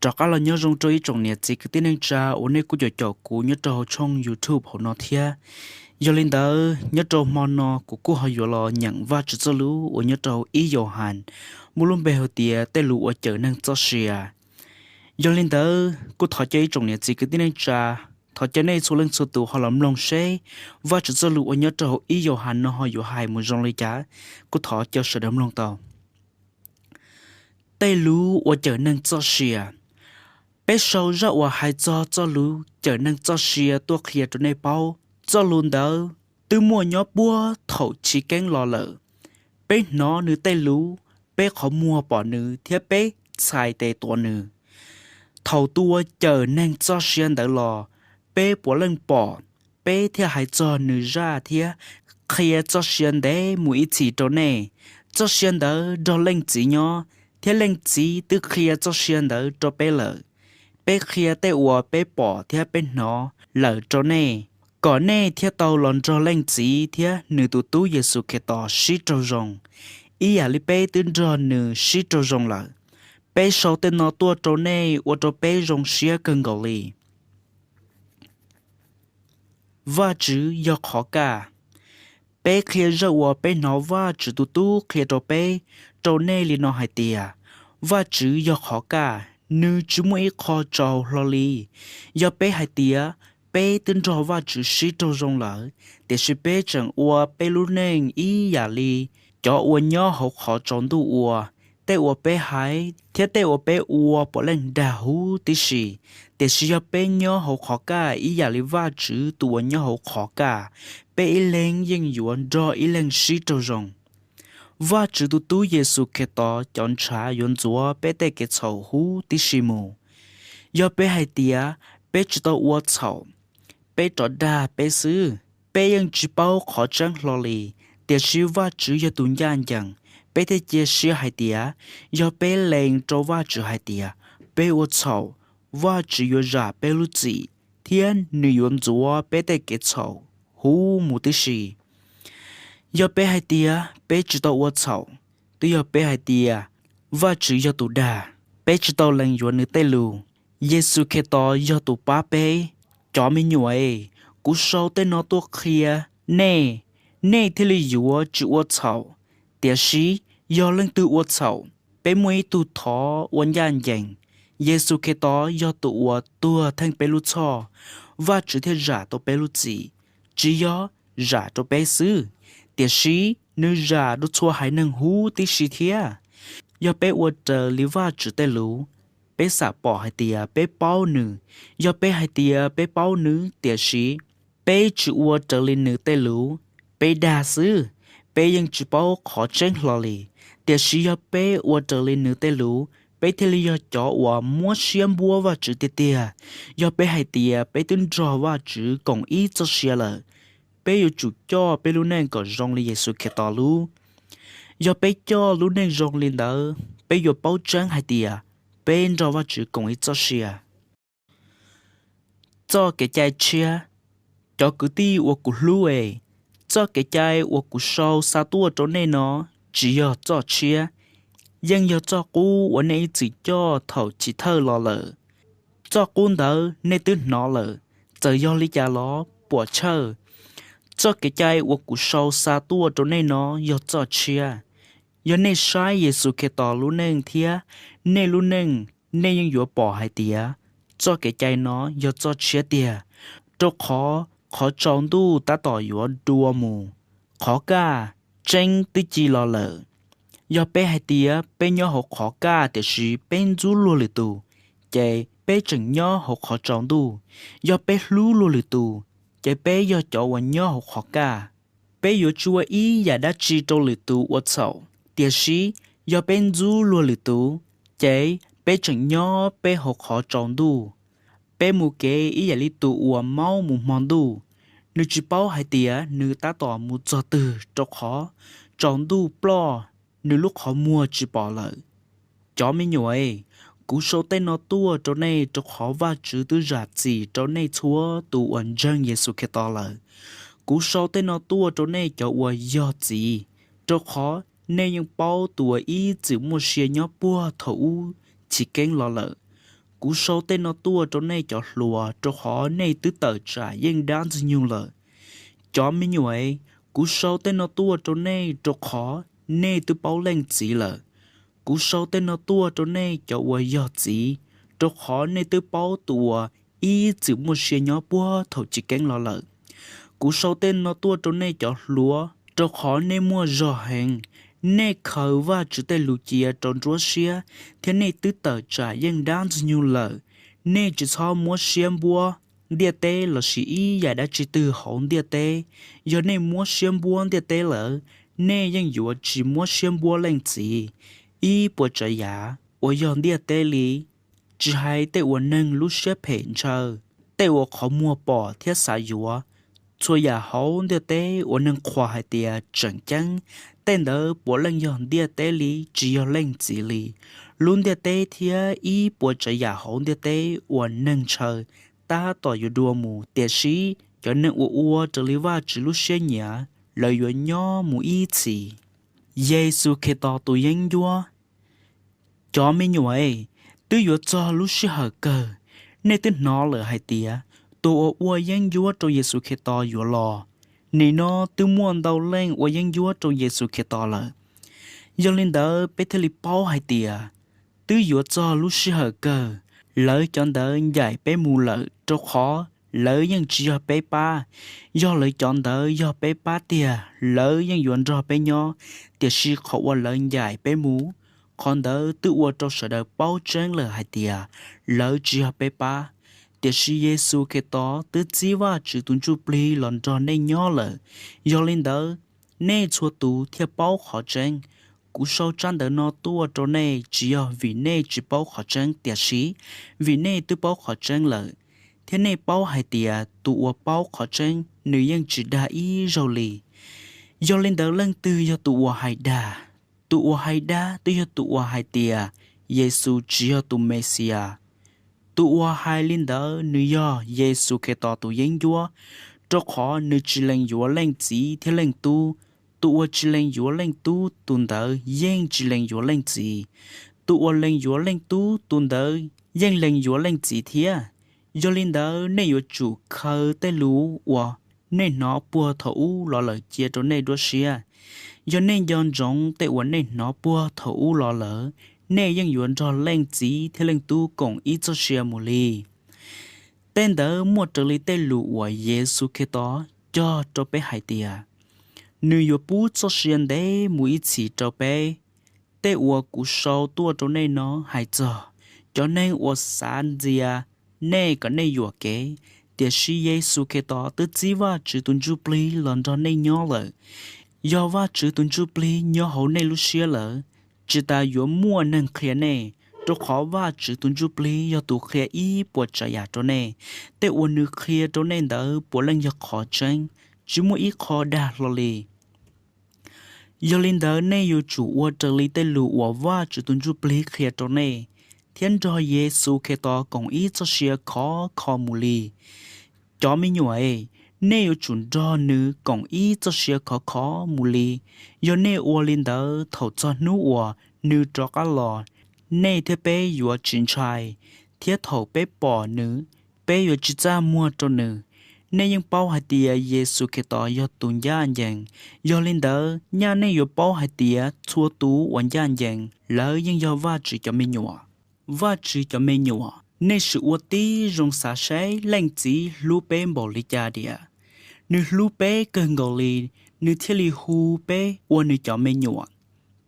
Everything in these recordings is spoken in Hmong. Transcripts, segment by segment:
Rov qab los nyob zoo rau ib tsoom niam txiv kwv tij neej tsa uas nej kuj caum caum kuv nyob rau hauv tshooj YouTube hauv no thiab. Yog li ntawd, nyob rau hmo no kuv kuj ho yuav los nyeem Vajtswv txoj lus uas nyob rau ib Yauhas, muaj lub npe hais tias tej lus uas cawm neeg txoj sia. Yog li ntawd, kuj thov caw ib tsoom niam txiv kwv tij neej tsa, thov caw nej txhua leej txhua tus ho los mloog seb Vajtswv txoj lus uas nyob rau hauv ib Yauhas no ho yuav hais mus zoo li cas. Kuj thov caw sawv daws mloog tau. Tej lus uas cawm neeg txoj sia. Peb sau zaj uas hais txog txoj lus cawm neeg txoj sia tuaj qhia rau nej paub. Txoj lus ntawd twb muaj nyob puag thaum chiv keeb los lawm. Peb hnov nws tej lus, peb qhov muag pom nws thiab peb txhais tes tuav nws. Thaum tus uas cawm neeg txoj sia ntawd los, peb puav leej pom, peb thiaj hais txog nws zaj thiab qhia txoj sia ntev mus ib txhis rau nej. Txoj sia ntawd nrog Leej Txiv nyob, thiab Leej Txiv twb qhia txoj sia ntawd rau peb lawm. Peb qhia tej uas peb pom thiab peb hnov lawm rau nej, kom nej thiaj tau los nrog Leej Txiv thiab nws tus Tub Yexus Khetos sib raug zoo, ib yam li peb twb nrog nws sib raug zoo lawm. Peb sau tej no tuaj rau nej ua rau peb zoo siab kawg nkaus li. Vajtswv yog qhov kaj. Peb qhia zaj uas peb hnov Vajtswv tus Tub qhia rau peb, rau nej li no hais tias, Vajtswv yog qhov kaj, nws tsis muaj ib qho tsaus hlo li. Yog peb hais tias peb twb nrog Vajtswv sib raug zoo lawm, tiam sis peb tseem ua peb lub neej ib yam li cov uas nyob hauv qhov tsaus ntuj ua, tej uas peb hais thiab tej uas peb ua puav leej dag huv tib si. Tiam sis yog peb nyob hauv qhov kaj ib yam li Vajtswv tus uas nyob hauv qhov kaj, peb ib leeg yeej yuav nrog ib leeg sib raug zoo. Vajtswv tus Tub Yexus Khetos cov ntshav yuav ntxuav peb tej kev txhaum huv tib si mus. Yog peb hais tias peb tsis tau ua txhaum, peb rov dag peb xwb, peb yeej tsis paub qhov tseeb hlo li. Tiam sis Vajtswv yog tus ncaj ncees, peb thiaj cia siab hais tias, yog peb lees rau Vajtswv hais tias peb ua txhaum, Vajtswv yuav zam peb lub txim thiab nws yuav ntxuav peb tej kev txhaum huv mus tib si. Yog peb hais tias peb tsis tau ua txhaum, twb yog peb hais tias Vajtswv yog tus dag, peb tsis tau lees yuav nws tej lus. Yexus Khetos yog tus pab peb. Cov me nyuam es, kuv sau tej no tuaj qhia nej, nej thiaj li yuav tsis ua txhaum. Tiam sis yog leej twg ua txhaum, peb muaj ib tug thov ua ncaj ncees, Yexus Khetos yog tus uas tuag theej peb lub txhoj, Vajtswv thiaj zam tau peb lub txim. Tsis yog zam rau peb xwb, tiam sis nws zam rau txhua haiv neeg huv tib si thiab. Yog peb ua raws li Vajtswv tej lus, peb xam pom hais tias peb paub nws. Yog peb hais tias peb paub nws tiam sis peb tsis ua raws li nws tej lus, peb dag xwb, peb yeej tsis paub qhov tseeb hlo li. Tiam sis yog peb ua raws li nws tej lus, peb thiaj li yog cov uas muab siab npuab Vajtswv tiag tiag. Yog peb hais tias peb twb nrog Vajtswv koom ib txoj sia lawm, peb yuav tsum coj peb lub neej kom zoo li Yexus Khetos lub. Yog peb coj lub neej zoo li ntawd, peb yuav paub tseeb hais tias peb nrog Vajtswv koom ib txoj sia. Txoj kev cai tshiab. Cov kwv tij uas kuv hlub es, txoj kev cai uas kuv sau xa tuaj rau nej no tsis yog txoj tshiab, yeej yog txoj qub uas nej ib txwm coj thaum chiv thawj los lawm. Txoj qub ntawd nej twb hnov lawm, txawm yog li cas los puam chawj. Txoj kev cai uas kuv sau xa tuaj rau nej no yog txoj tshiab. Yog nej saib Yexus Khetos lub neej thiab nej lub neej, nej yeej yuav pom hais tias txoj kev cai no yog txoj tshiab tiag, rau qhov qhov tsaus ntuj tab tom yuav dua mus, qhov kaj tseeb twb ci los lawm. Yog peb hais tias peb nyob hauv qhov kaj tiam sis peb ntxub luag lwm tus, ces peb tseem nyob hauv qhov tsaus ntuj. Yog peb hlub luag lwm tus, ces peb yog cov uas nyob hauv qhov kaj. Peb yuav tsis ua ib yam dab tsi rau lwm tus ua txhaum, tiam sis yog peb ntxub luag lwm tus, ces peb tseem nyob peb hauv qhov tsaus ntuj. Peb mus kev ib yam li tus uas maub mus hmo ntuj, nws tsis paub hais tias nws tab tom mus txog twg rau qhov tsaus ntuj ploj, nws lub qhov muag tsis pom lawm. Cov me nyuam es, kuv sau tej no tuaj rau nej rau qhov Vajtswv twb zam txim rau nej txhua tus uas ntseeg Yexus Khetos lawm. Kuv sau tej no tuaj rau nej cov uas yog txiv, rau qhov nej yeej paub tus uas ib txwm muaj sia nyob puag thaum ub chiv keeb los lawm. Kuv sau tej no tuaj rau nej cov hluas, rau qhov nej twb tawm tsam yeej dab ntxwg nyoog lawm. Cov me nyuam, kuv sau tej no tuaj rau nej, rau qhov nej twb paub Leej Txiv lawm. Kuv sau tej no tuaj rau nej cov uas yog txiv, rau qhov nej twb paub tus uas ib txwm muaj sia nyob puag thaum chiv keeb los lawm. Kuv sau tej no tuaj rau nej cov hluas, rau qhov nej muaj zog heev. Nej khaws Vajtswv tej lus cia rau nruab siab, thiab nej twb tawm tsam yeej dab ntxwg nyoog lawm. Nej tsis txhob muab siab npuab ntiaj teb lossis ib yam dab tsi twg hauv ntiaj teb. Yog nej muab siab npuab ntiaj teb lawm, nej yeej yuav tsis muab siab npuab Leej Txiv. Ib puas tsav yam uas yog ntiaj teb li, tsis hais tej uas neeg lub siab phem ntshaw, tej uas qhov muag pom thiab xav yuav, txhua yam hauv ntiaj teb uas neeg qhuas hais tias tseem ceeb, tej ntawd puav leej yog ntiaj teb li, tsis yog Leej Txiv li. Lub ntiaj teb thiab ib puas tsav yam hauv ntiaj teb uas neeg ntshaw tab tom yuav dua mus, tiam sis cov neeg uas ua raws li Vajtswv lub siab nyiam, lawv yuav nyob mus ib txhis. Yexus Khetos tus yeeb ncuab. Cov me nyuam, twb yuav txog lub sij hawm kawg. Nej twb hnov lawm hais tias, tus uas ua yeeb ncuab rau Yexus Khetos yuav los. Nim no twb muaj ntau leej ua yeeb ncuab rau Yexus Khetos lawm. Yog li ntawd peb thiaj li paub hais tias, twb yuav txog lub sij hawm kawg. Lawv cov ntawd ncaim peb mus lawm, rau qhov lawv yeej tsis yog peb pab. Yog lawv cov ntawd yog peb pab tiag, lawv yeej yuav nrog peb nyob. Tiam sis qhov uas lawv ncaim peb mus, qhov ntawd twb ua rau sawv daws paub tseeb lawm hais tias, lawv tsis yog peb pab. Tiam sis Yexus Khetos twb txib Vajtswv tus Ntsuj Plig los nrog nej nyob lawm. Yog li ntawd, nej txhua tus thiaj paub qhov tseeb. Kuv sau tsab ntawv no tuaj rau nej tsis yog vim nej tsis paub qhov tseeb, tiam sis vim nej twb paub qhov tseeb lawm, thiab nej paub hais tias tus uas paub qhov tseeb nws yeej tsis dag ib zaug li. Yog li ntawd, leej twg yog tus uas hais dag? Tus uas hais dag twb yog tus uas hais tias, Yexus tsis yog tus Mexiyas. Tus uas hais li ntawd nws yog Yexus Khetos tus yeeb ncuab, rau qhov nws tsis lees yuav Leej Txiv thiab Leej Tub. Tus uas tsis lees yuav Leej Tub, tus ntawd yeej tsis lees yuav Leej Txiv. Tus uas lees yuav Leej Tub, tus ntawd yeej lees yuav Leej Txiv thiab. Yog li ntawd, nej yuav tsum khaws tej lus uas nej hnov puag thaum ub los lawm cia rau nej nruab siab. Yog nej nco ntsoov tej uas nej hnov puag thaum ub los lawm, nej yeej yuav nrog Leej Txiv thiab Leej Tub koom ib txoj sia mus li. Tej ntawd muaj raws li tej lus uas Yexus Khetos cog rau peb hais tias, nws yuav pub txoj sia ntev mus ib txhis rau peb. Tej uas kuv sau tuaj rau nej no hais txog cov neeg uas xav ntxias nej kom nej yuam kev, tiam sis Yexus Khetos twb txib Vajtswv tus Ntsuj Plig los nrog nej nyob lawm. Yog Vajtswv tus Ntsuj Plig nyob hauv nej lub siab lawm, tsis tas yuav muaj neeg qhia nej, rau qhov Vajtswv tus Ntsuj Plig yog tus qhia ib puas tsav yam rau nej. Tej uas nws qhia rau nej ntawd puav leej yog qhov tseeb, tsis muaj ib qho dag hlo li. Yog li ntawd, nej yuav tsum ua raws li tej lus uas Vajtswv tus Ntsuj Plig qhia rau nej, thiab nrog Yexus Khetos koom ib txoj sia khov kho mus li. Cov me nyuam, nej yuav tsum nrog nws koom ib txoj sia khov kho mus li. Yog nej ua li ntawd, thaum txog hnub uas nws rov qab los, nej thiab peb yuav tsis ntshai, thiab thaum peb pom nws, peb yuav tsis txaj muag rau nws. Nej yeej paub hais tias Yexus Khetos yog tus ncaj ncees. Yog li ntawd, nyaj nej yuav paub hais tias txhua tus uas ncaj ncees, lawv yeej yog Vajtswv cov me nyuam. Vajtswv cov me nyuam, nej sim ua tib zoo xav seb Leej Txiv hlub peb npaum li cas tiag. Nws hlub peb kawg nkaus li, nws thiaj li hu peb ua nws cov me nyuam.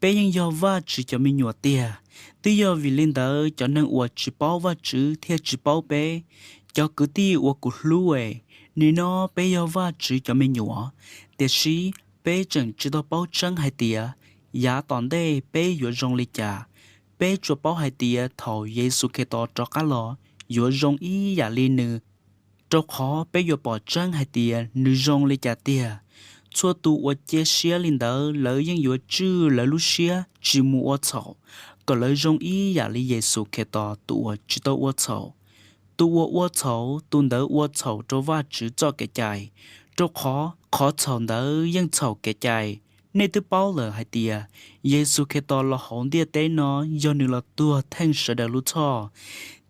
Peb yeej yog Vajtswv cov me nyuam tiag. Twb yog vim li ntawd cov neeg uas tsis paub Vajtswv thiaj tsis paub peb. Cov kwv tij uas kuv hlub es, nim no peb yog Vajtswv cov me nyuam, tiam sis peb tseem tsis tau paub tseeb hais tias yav tom ntej peb yuav zoo li cas. Peb tsuas paub hais tias thaum Yexus Khetos rov qab los yuav zoo ib yam li nws, rau qhov peb yuav pom tseeb hais tias nws zoo li cas tiag. Txhua tus uas cia siab li ntawd, lawv yeej yuav tswj lawv lub siab tsis mus ua txhaum, kom lawv zoo ib yam li Yexus Khetos tus uas tsis tau ua txhaum. Tus uas ua txhaum, tus ntawd ua txhaum rau Vajtswv txoj kev cai, rau qhov qhov txhaum ntawd yeej txhaum kev cai. Nej twb paub lawm hais tias Yexus Khetos los hauv ntiaj teb no yog nws los tuag theej sawv daws lub txhoj.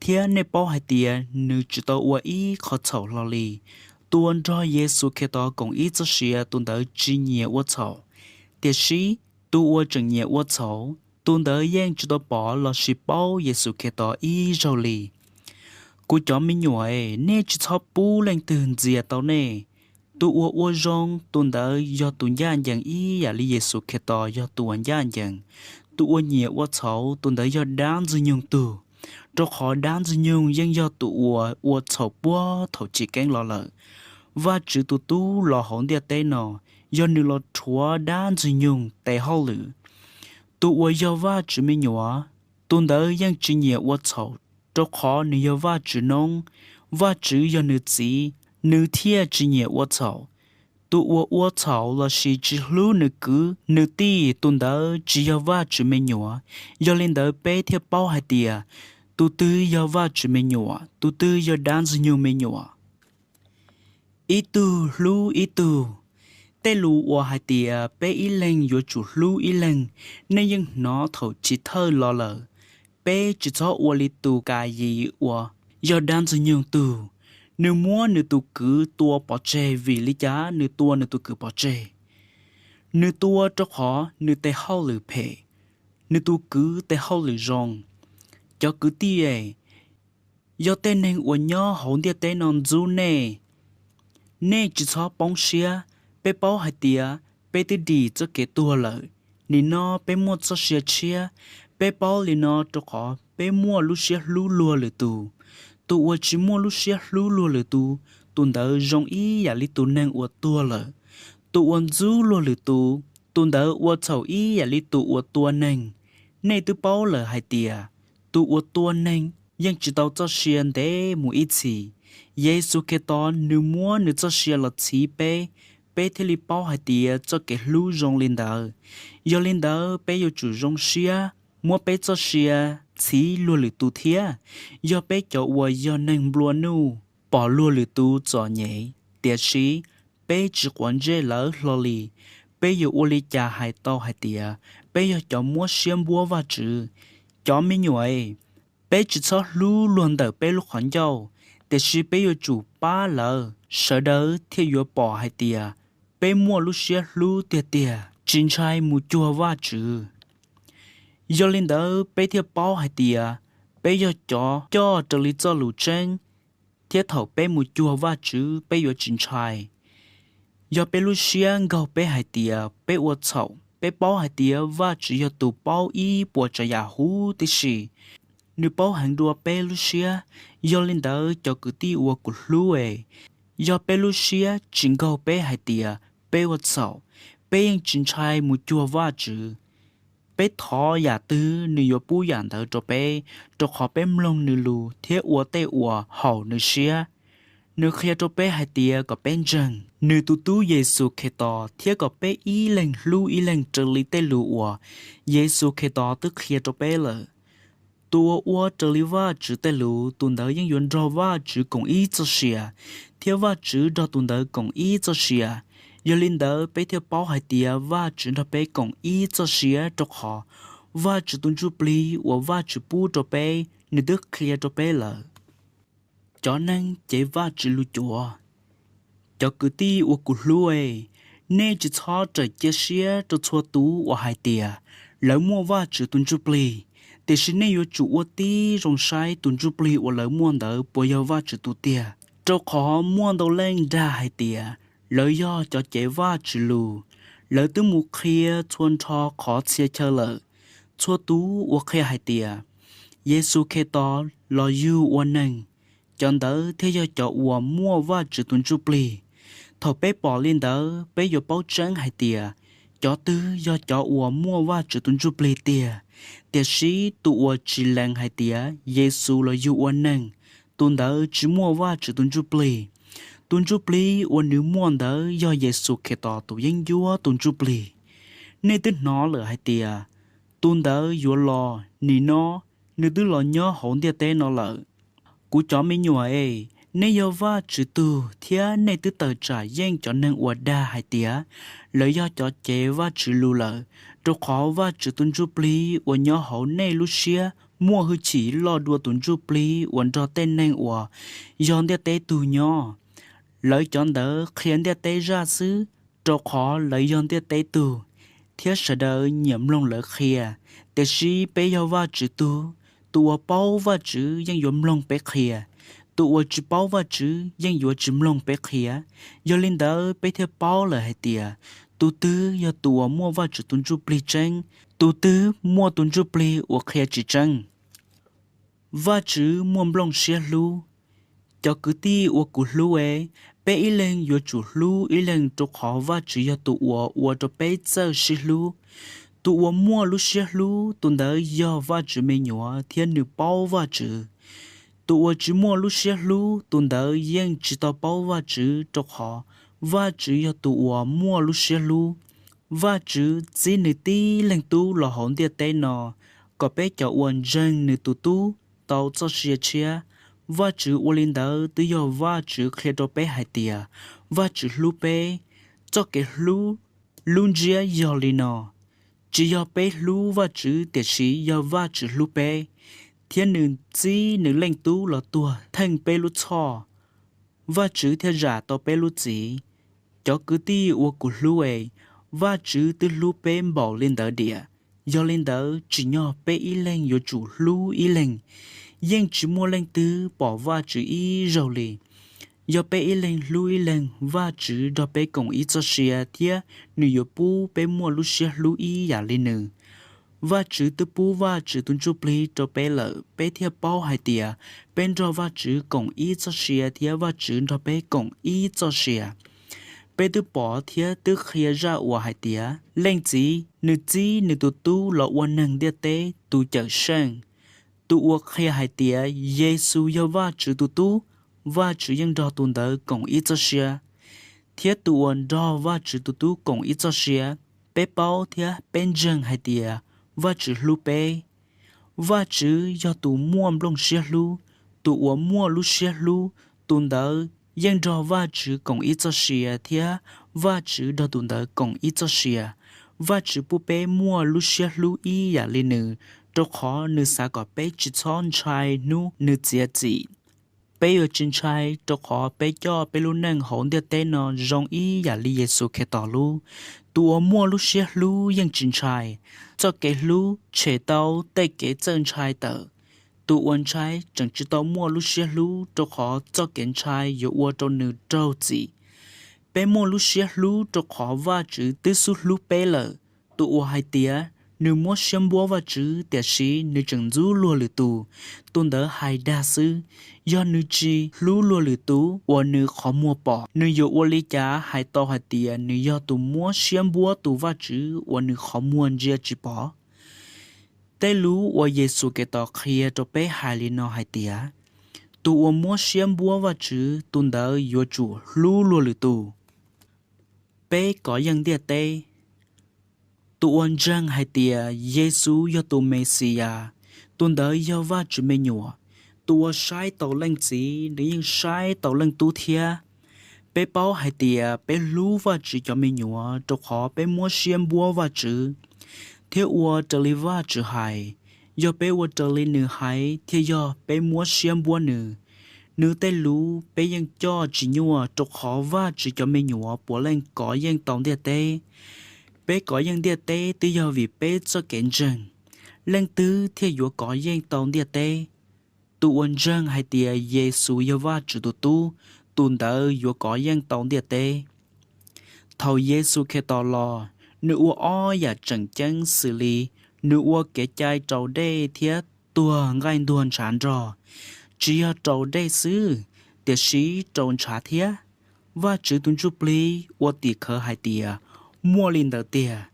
thiab nej paub hais tias nws tsis tau ua ib qho txhaum hlo li. Tus uas nrog Yexus Khetos koom ib txoj sia, tus ntawd tsis nyiam ua txhaum, tiam sis tus uas tseem nyiam ua txhaum, tus ntawd yeej tsis tau pom lossis paub Yexus Khetos ib zaug li. Kuv cov me nyuam, nej tsis txhob pub leej twg ntxias tau nej. Tus uas ua zoo, tus ntawd yog tus ncaj ncees ib yam li Yexus Khetos yog tus uas ncaj ncees. Tus uas nyiam ua txhaum, tus ntawd yog dab Ntxwg Nyoog tug, rau qhov dab Ntxwg Nyoog yeej yog tus uas ua txhaum puag thaum chiv keeb los lawm. Vajtswv tus Tub los hauv ntiaj teb no, yog nws los rhuav dab Ntxwg Nyoog tes hauj lwm. Tus uas yog Vajtswv me nyuam, tus ntawd yeej tsis nyiam ua txhaum, rau qhov nws yog Vajtswv noob. Vajtswv yog nws Txiv, nws thiaj tsis nyiam ua txhaum. Tus uas ua txhaum lossis tsis hlub nws kwv nws tij, tus ntawd tsis yog Vajtswv me nyuam. Yog li ntawd peb thiaj paub hais tias tus twg yog Vajtswv me nyuam, tus twg yog dab Ntxwg Nyoog me nyuam. Ib tug hlub ib tug. Tej lus uas hais tias peb ib leeg yuav tsum hlub ib leeg, nej yeej hnov thaum chiv thawj los lawm. Peb tsis txhob ua li tus Kayis uas yog dab Ntxwg Nyoog tug. Nws muab nws tus kwv tua pov tseg. Vim li cas nws tua nws tus kwv pov tseg? Nws tua rau qhov nws tes hauj lwm phem, nws tus kwv tes hauj lwm zoo. Cov kwv tij, yog tej neeg uas nyob hauv ntiaj teb no ntxub nej, nej tsis txhob poob siab. Peb paub hais tias peb twb dim txoj kev tuag lawm, nim no peb muaj txoj sia tshiab. Peb paub li no rau qhov peb muaj lub siab hlub luag lwm tus. Tus uas tsis muaj lub siab hlub luag lwm tus, tus ntawd zoo ib yam li tus neeg uas tuag lawm. Tus uas ntxub luag lwm tus, tus ntawd ua txhaum ib yam li tus uas tua neeg. Nej twb paub lawm hais tias tus uas tua neeg yeej tsis tau txoj sia ntev mus ib txhis. Yexus Khetos nws muab nws txoj sia los txhiv peb, peb thiaj li paub hais tias txoj kev hlub zoo li ntawd. Yog li ntawd peb yuav tsum zoo siab muab peb txoj sia txhiv luag lwm tus thiab. Yog peb cov uas yog neeg nplua nuj pom luag lwm tus txom nyem, tiam sis peb tsis quav ntsej lawv hlo li, peb yuav ua li cas hais tau hais tias peb yog cov muab siab npuab Vajtswv? Cov me nyuam, peb tsis txhob hlub luag ntawm peb lub qhov ncauj, tiam sis peb yuav tsum pab lawv, sawv daws thiaj yuav pom hais tias peb muaj lub siab hlub tiag tiag, tsis ntshai mus cuag Vajtswv. Yog li ntawd peb thiaj paub hais tias peb yog cov coj raws li txoj lus tseeb, thiab thaum peb mus cuag Vajtswv peb yuav tsis ntshai. Yog peb lub siab nkaug peb hais tias peb ua txhaum, peb paub hais tias Vajtswv yog tus paub ib puas tsav yam huv tib si, nws paub heev dua peb lub siab. Yog li ntawd cov kwv tij uas kuv hlub es, yog peb lub siab tsis nkaug peb hais tias peb ua txhaum, peb yeej tsis ntshai mus cuag Vajtswv. Peb thov yam twg nws yuav pub yam ntawd rau peb, rau qhov peb mloog nws lus thiab ua tej uas haum nws siab. Nws qhia rau peb hais tias kom peb ntseeg nws tus tub Yexus Khetos thiab kom peb ib leeg hlub ib leeg raws li tej lus uas Yexus Khetos twb qhia rau peb lawm. Tus uas ua raws li Vajtswv tej lus, tus ntawd yeej yuav nrog Vajtswv koom ib txoj sia, thiab Vajtswv nrog tus ntawd koom ib txoj sia. Yog li ntawd peb thiaj paub hais tias Vajtswv nrog peb koom ib txoj sia, rau qhov Vajtswv tus Ntsuj Plig uas Vajtswv pub rau peb, nws twb qhia rau peb lawm. Cov neeg cev Vajtswv lus cuav. Cov kwv tij uas kuv hlub, nej tsis txhob rawm cia siab rau txhua tus uas hais tias lawv muaj Vajtswv tus Ntsuj Plig, tiam sis nej yuav tsum ua tib zoo saib tus Ntsuj Plig uas lawv muaj ntawd puas yog Vajtswv tus tiag, rau qhov muaj ntau leej dag hais tias lawv yog cov cev Vajtswv lus, lawv twb mus qhia txhua nrho qhov txhia chaw lawm. Txhua tus uas qhia hais tias Yexus Khetos los yug ua neeg, cov ntawd thiaj yog cov uas muaj Vajtswv tus Ntsuj Plig. Thaum peb pom li ntawd, peb yuav paub tseeb hais tias cov twg yog cov uas muaj Vajtswv tus Ntsuj Plig tiag. Tiam sis tus uas tsis lees hais tias Yexus los yug ua neeg, tus ntawd tsis muaj Vajtswv tus Ntsuj Plig. Tus Ntsuj Plig uas nws muaj ntawd yog Yexus Khetos tus yeeb ncuab tus Ntsuj Plig. Nej twb hnov lawm hais tias tus ntawd yuav los, nim no nws twb los nyob hauv ntiaj teb no lawm. Kuv cov me nyuam es, nej yog Vajtswv tug thiab nej twb tawm tsam yeej cov neeg uas dag hais tias lawv yog cov cev Vajtswv lus lawm, rau qhov Vajtswv tus Ntsuj Plig uas nyob hauv nej lub siab muaj hwj chim loj dua tus ntsuj plig uas nrog tej neeg uas yog ntiaj teb tug nyob. Lawv cov ntawd qhia ntiaj teb zaj xwb, rau qhov lawv yog ntiaj teb tug, thiab sawv daws nyiam mloog lawv qhia. Tiam sis peb yog Vajtswv tug, tus uas paub Vajtswv yeej yuav mloog peb qhia, tus uas tsis paub Vajtswv yeej yuav tsis mloog peb qhia. Yog li ntawd peb thiaj paub lawm hais tias tus twg yog tus uas muaj Vajtswv tus ntsuj plig tseeb, tus twg muaj tus ntsuj plig uas qhia tsis tseeb. Vajtswv muaj nplooj siab hlub. Cov kwv tij uas kuv hlub e, peb ib leeg yuav tsum hlub ib leeg, rau qhov Vajtswv yog tus uas ua rau peb txawj sib hlub. Tus uas muaj lub siab hlub, tus ntawd yog Vajtswv me nyuam thiab nws paub Vajtswv. Tus uas tsis muaj lub siab hlub, tus ntawd yeej tsis tau paub Vajtswv, rau qhov Vajtswv yog tus uas muaj lub siab hlub. Vajtswv txib nws tib leeg Tub los hauv ntiaj teb no, kom peb cov uas ntseeg nws tus Tub tau txoj sia tshiab. Vajtswv ua li ntawd twb yog Vajtswv qhia rau peb hais tias Vajtswv hlub peb. Txoj kev hlub lub ntsiab yog li no: tsis yog peb hlub Vajtswv, tiam sis yog Vajtswv hlub peb, thiab nws txib nws leej Tub los tuag theej peb lub txhoj. Vajtswv thiaj zam tau peb lub txim. Cov kwv tij uas kuv hlub e, Vajtswv twb hlub peb npaum li ntawd diam. Yog li ntawd, tsim nyog peb ib leeg yuav tsum hlub ib leeg. Yeej tsis muaj leej twg pom Vajtswv ib zaug li. Yog peb ib leeg hlub ib leeg, Vajtswv nrog peb koom ib txoj sia thiab nws yuav pub peb muaj lub siab hlub ib yam li nws. Vajtswv twb pub Vajtswv tus Ntsuj Plig rau peb lawm, peb thiaj paub hais tias peb nrog Vajtswv koom ib txoj sia thiab Vajtswv nrog peb koom ib txoj sia. Peb twb pom thiab twb qhia zaj uas hais tias Leej Txiv nws txib nws tus Tub los ua neeg ntiaj teb tus Cawm Seej. Tus uas qhia hais tias Yexus yog Vajtswv tus Tub, Vajtswv yeej nrog tus ntawd koom ib txoj sia, thiab tus uas nrog Vajtswv tus Tub koom ib txoj sia. Peb paub thiab peb ntseeg hais tias Vajtswv hlub peb. Vajtswv yog tus muaj nplooj siab hlub. Tus uas muaj lub siab hlub, tus ntawd yeej nrog Vajtswv koom ib txoj sia thiab Vajtswv nrog tus ntawd koom ib txoj sia. Vajtswv pub peb muaj lub siab hlub ib yam li nws, rau qhov nws xav kom peb tsis txhob ntshai hnub nws txiav txim. Peb yuav tsis ntshai, rau qhov peb coj peb lub neej hauv ntiaj teb no zoo ib yam li Yexus Khetos lub. Tus uas muaj lub siab hlub yeej tsis ntshai. Txoj kev hlub tshem tau tej kev txawj ntshai tawm. Tus uas ntshai tseem tsis tau muaj lub siab hlub, rau qhov txoj kev ntshai yuav ua rau nws raug txim. Peb muaj lub siab hlub rau qhov Vajtswv twb xub hlub peb lawm. Tus uas hais tias nws muab siab npuab Vajtswv, tiam sis nws tseem ntxub luag lwm tus, tus ntawd hais dag xwb. Yog nws tsis hlub luag lwm tus uas nws qhov muag pom, nws yuav ua li cas hais tau hais tias nws yog tus muab siab npuab tus Vajtswv uas nws qhov muag ntsia tsis pom? Tej lus uas Yexus Khetos qhia rau peb hais li no hais tias, tus uas muab siab npuab Vajtswv, tus ntawd yuav tsum hlub luag lwm tus. Peb kov yeej ntiaj teb. Tus uas ntseeg hais tias Yexus yog tus Mexiyas, tus ntawd yog Vajtswv me nyuam. Tus uas saib taus Leej Txiv, nws yeej saib taus Leej Tub thiab. Peb paub hais tias peb hlub Vajtswv cov me nyuam, rau qhov peb muab siab npuab Vajtswv thiab ua raws li Vajtswv hais. Yog peb ua raws li nws hais, thiaj yog peb muab siab npuab nws. Nws tej lus peb yeej coj tsis nyuaj, rau qhov Vajtswv cov me nyuam puav leej kov yeej tau ntiaj teb. Peb kov yeej ntiaj teb twb yog vim peb txoj kev ntseeg. Leej twg thiaj yuav kov yeej tau ntiaj teb? Tus uas ntseeg hais tias Yexus yog Vajtswv tus Tub, tus ntawd yuav kov yeej tau ntiaj teb. Thaum Yexus Khetos los, nws ua ob yam tseem ceeb xws li nws ua kev cai raus dej thiab tuag nqaij ntuag ntshav nrog. Tsis yog raus dej xwb, tiam sis raus ntshav thiab. Vajtswv tus Ntsuj Plig ua tim khawv hais tias muaj li ntawd tiag.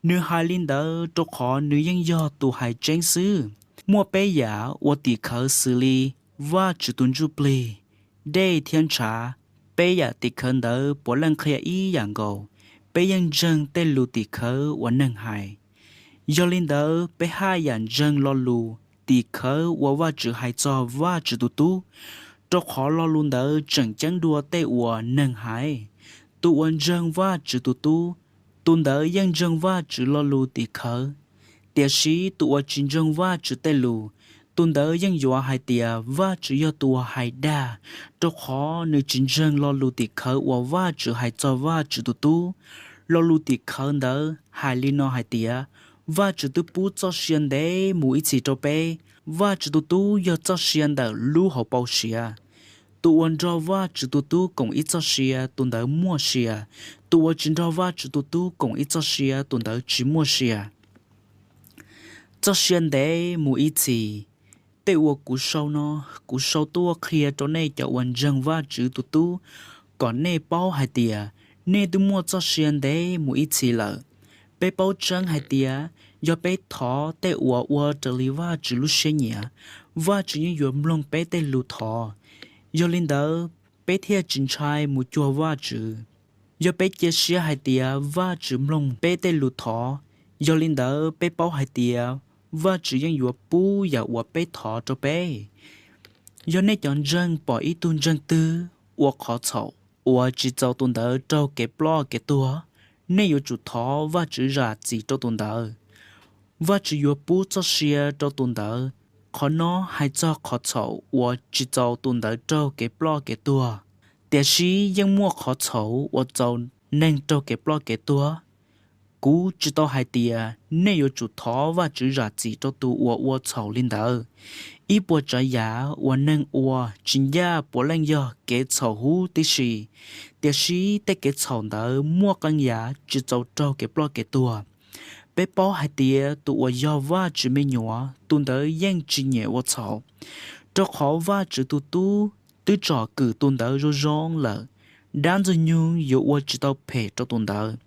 Nws hais li ntawd rau qhov nws yeej yog tus hais tseeb xwb. Muaj peb yam ua tim khawv xws li Vajtswv tus Ntsuj Plig, dej thiab ntshav. Peb yam tim khawv ntawd puav leej qhia ib yam nkaus. Peb yeej ntseeg tej lus tim khawv uas neeg hais. Yog li ntawd, peb haj yam ntseeg lo lus tim khawv uas Vajtswv hais txog Vajtswv tus Tub, rau qhov lo lus ntawd tseem ceeb dua tej uas neeg hais. Tus uas ntseeg Vajtswv tus Tub, tus ntawd yeej ntseeg Vajtswv lo lus tim khawv. Tiam sis tus uas tsis ntseeg Vajtswv tej lus, tus ntawd yeej yuav hais tias Vajtswv yog tus uas hais dag, rau qhov nws tsis ntseeg lo lus tim khawv uas Vajtswv hais txog Vajtswv tus Tub. Lo lus tim khawv ntawd hais li no hais tias, Vajtswv twb pub txoj sia ntev mus ib txhis rau peb. Vajtswv tus Tub yog txoj sia ntawm lub hauv paus siav. Tus uas nrog Vajtswv tus Tub koom ib txoj sia, tus ntawd muaj sia. Tus uas tsis nrog Vajtswv tus Tub koom ib txoj sia, tus ntawd tsis muaj sia. Txoj sia ntev mus ib txhis. Tej uas kuv sau no, kuv sau tuaj qhia rau nej cov uas ntseeg Vajtswv tus Tub, kom nej paub hais tias nej twb muaj txoj sia ntev mus ib txhis lawm. Peb paub tseeb hais tias yog peb thov tej uas ua raws li Vajtswv lub siab nyiam, Vajtswv yeej yuav mloog peb tej lus thov. Yog li ntawd, peb thiaj tsis ntshai mus cuag Vajtswv. Yog peb cia siab hais tias Vajtswv mloog peb tej lus thov, yog li ntawd peb paub hais tias Vajtswv yeej yuav pub yam uas peb thov rau peb. Yog nej cov ntseeg pom ib tug ntseeg twg ua qhov txhaum uas tsis txaus tus ntawd raug kev ploj kev tuag, nej yuav tsum thov Vajtswv zam txim rau tus ntawd. Vajtswv yuav pub txoj sia rau tus ntawd. Qhov no hais txog qhov txhaum uas tsis txaus tus ntawd raug kev ploj kev tuag, tiam sis yeej muaj qhov txhaum uas txaus neeg raug kev ploj kev tuag. Kuv tsis tau hais tias nej yuav tsum thov Vajtswv zam txim rau tus uas ua txhaum li ntawd. Ib puas tsav yam uas neeg ua tsis ncaj puav leej yog kev txhaum huv tib si, tiam sis tej kev txhaum ntawd muaj qee yam tsis txaus raug kev ploj kev tuag. Peb paub hais tias tus uas yog Vajtswv me nyuam, tus ntawd yeej tsis nyiam ua txhaum, rau qhov Vajtswv tus Tub twb tsom kwm tus ntawd zoo zoo lawm, dab ntxwg nyoog yuav ua tsis tau phem rau tus ntawd.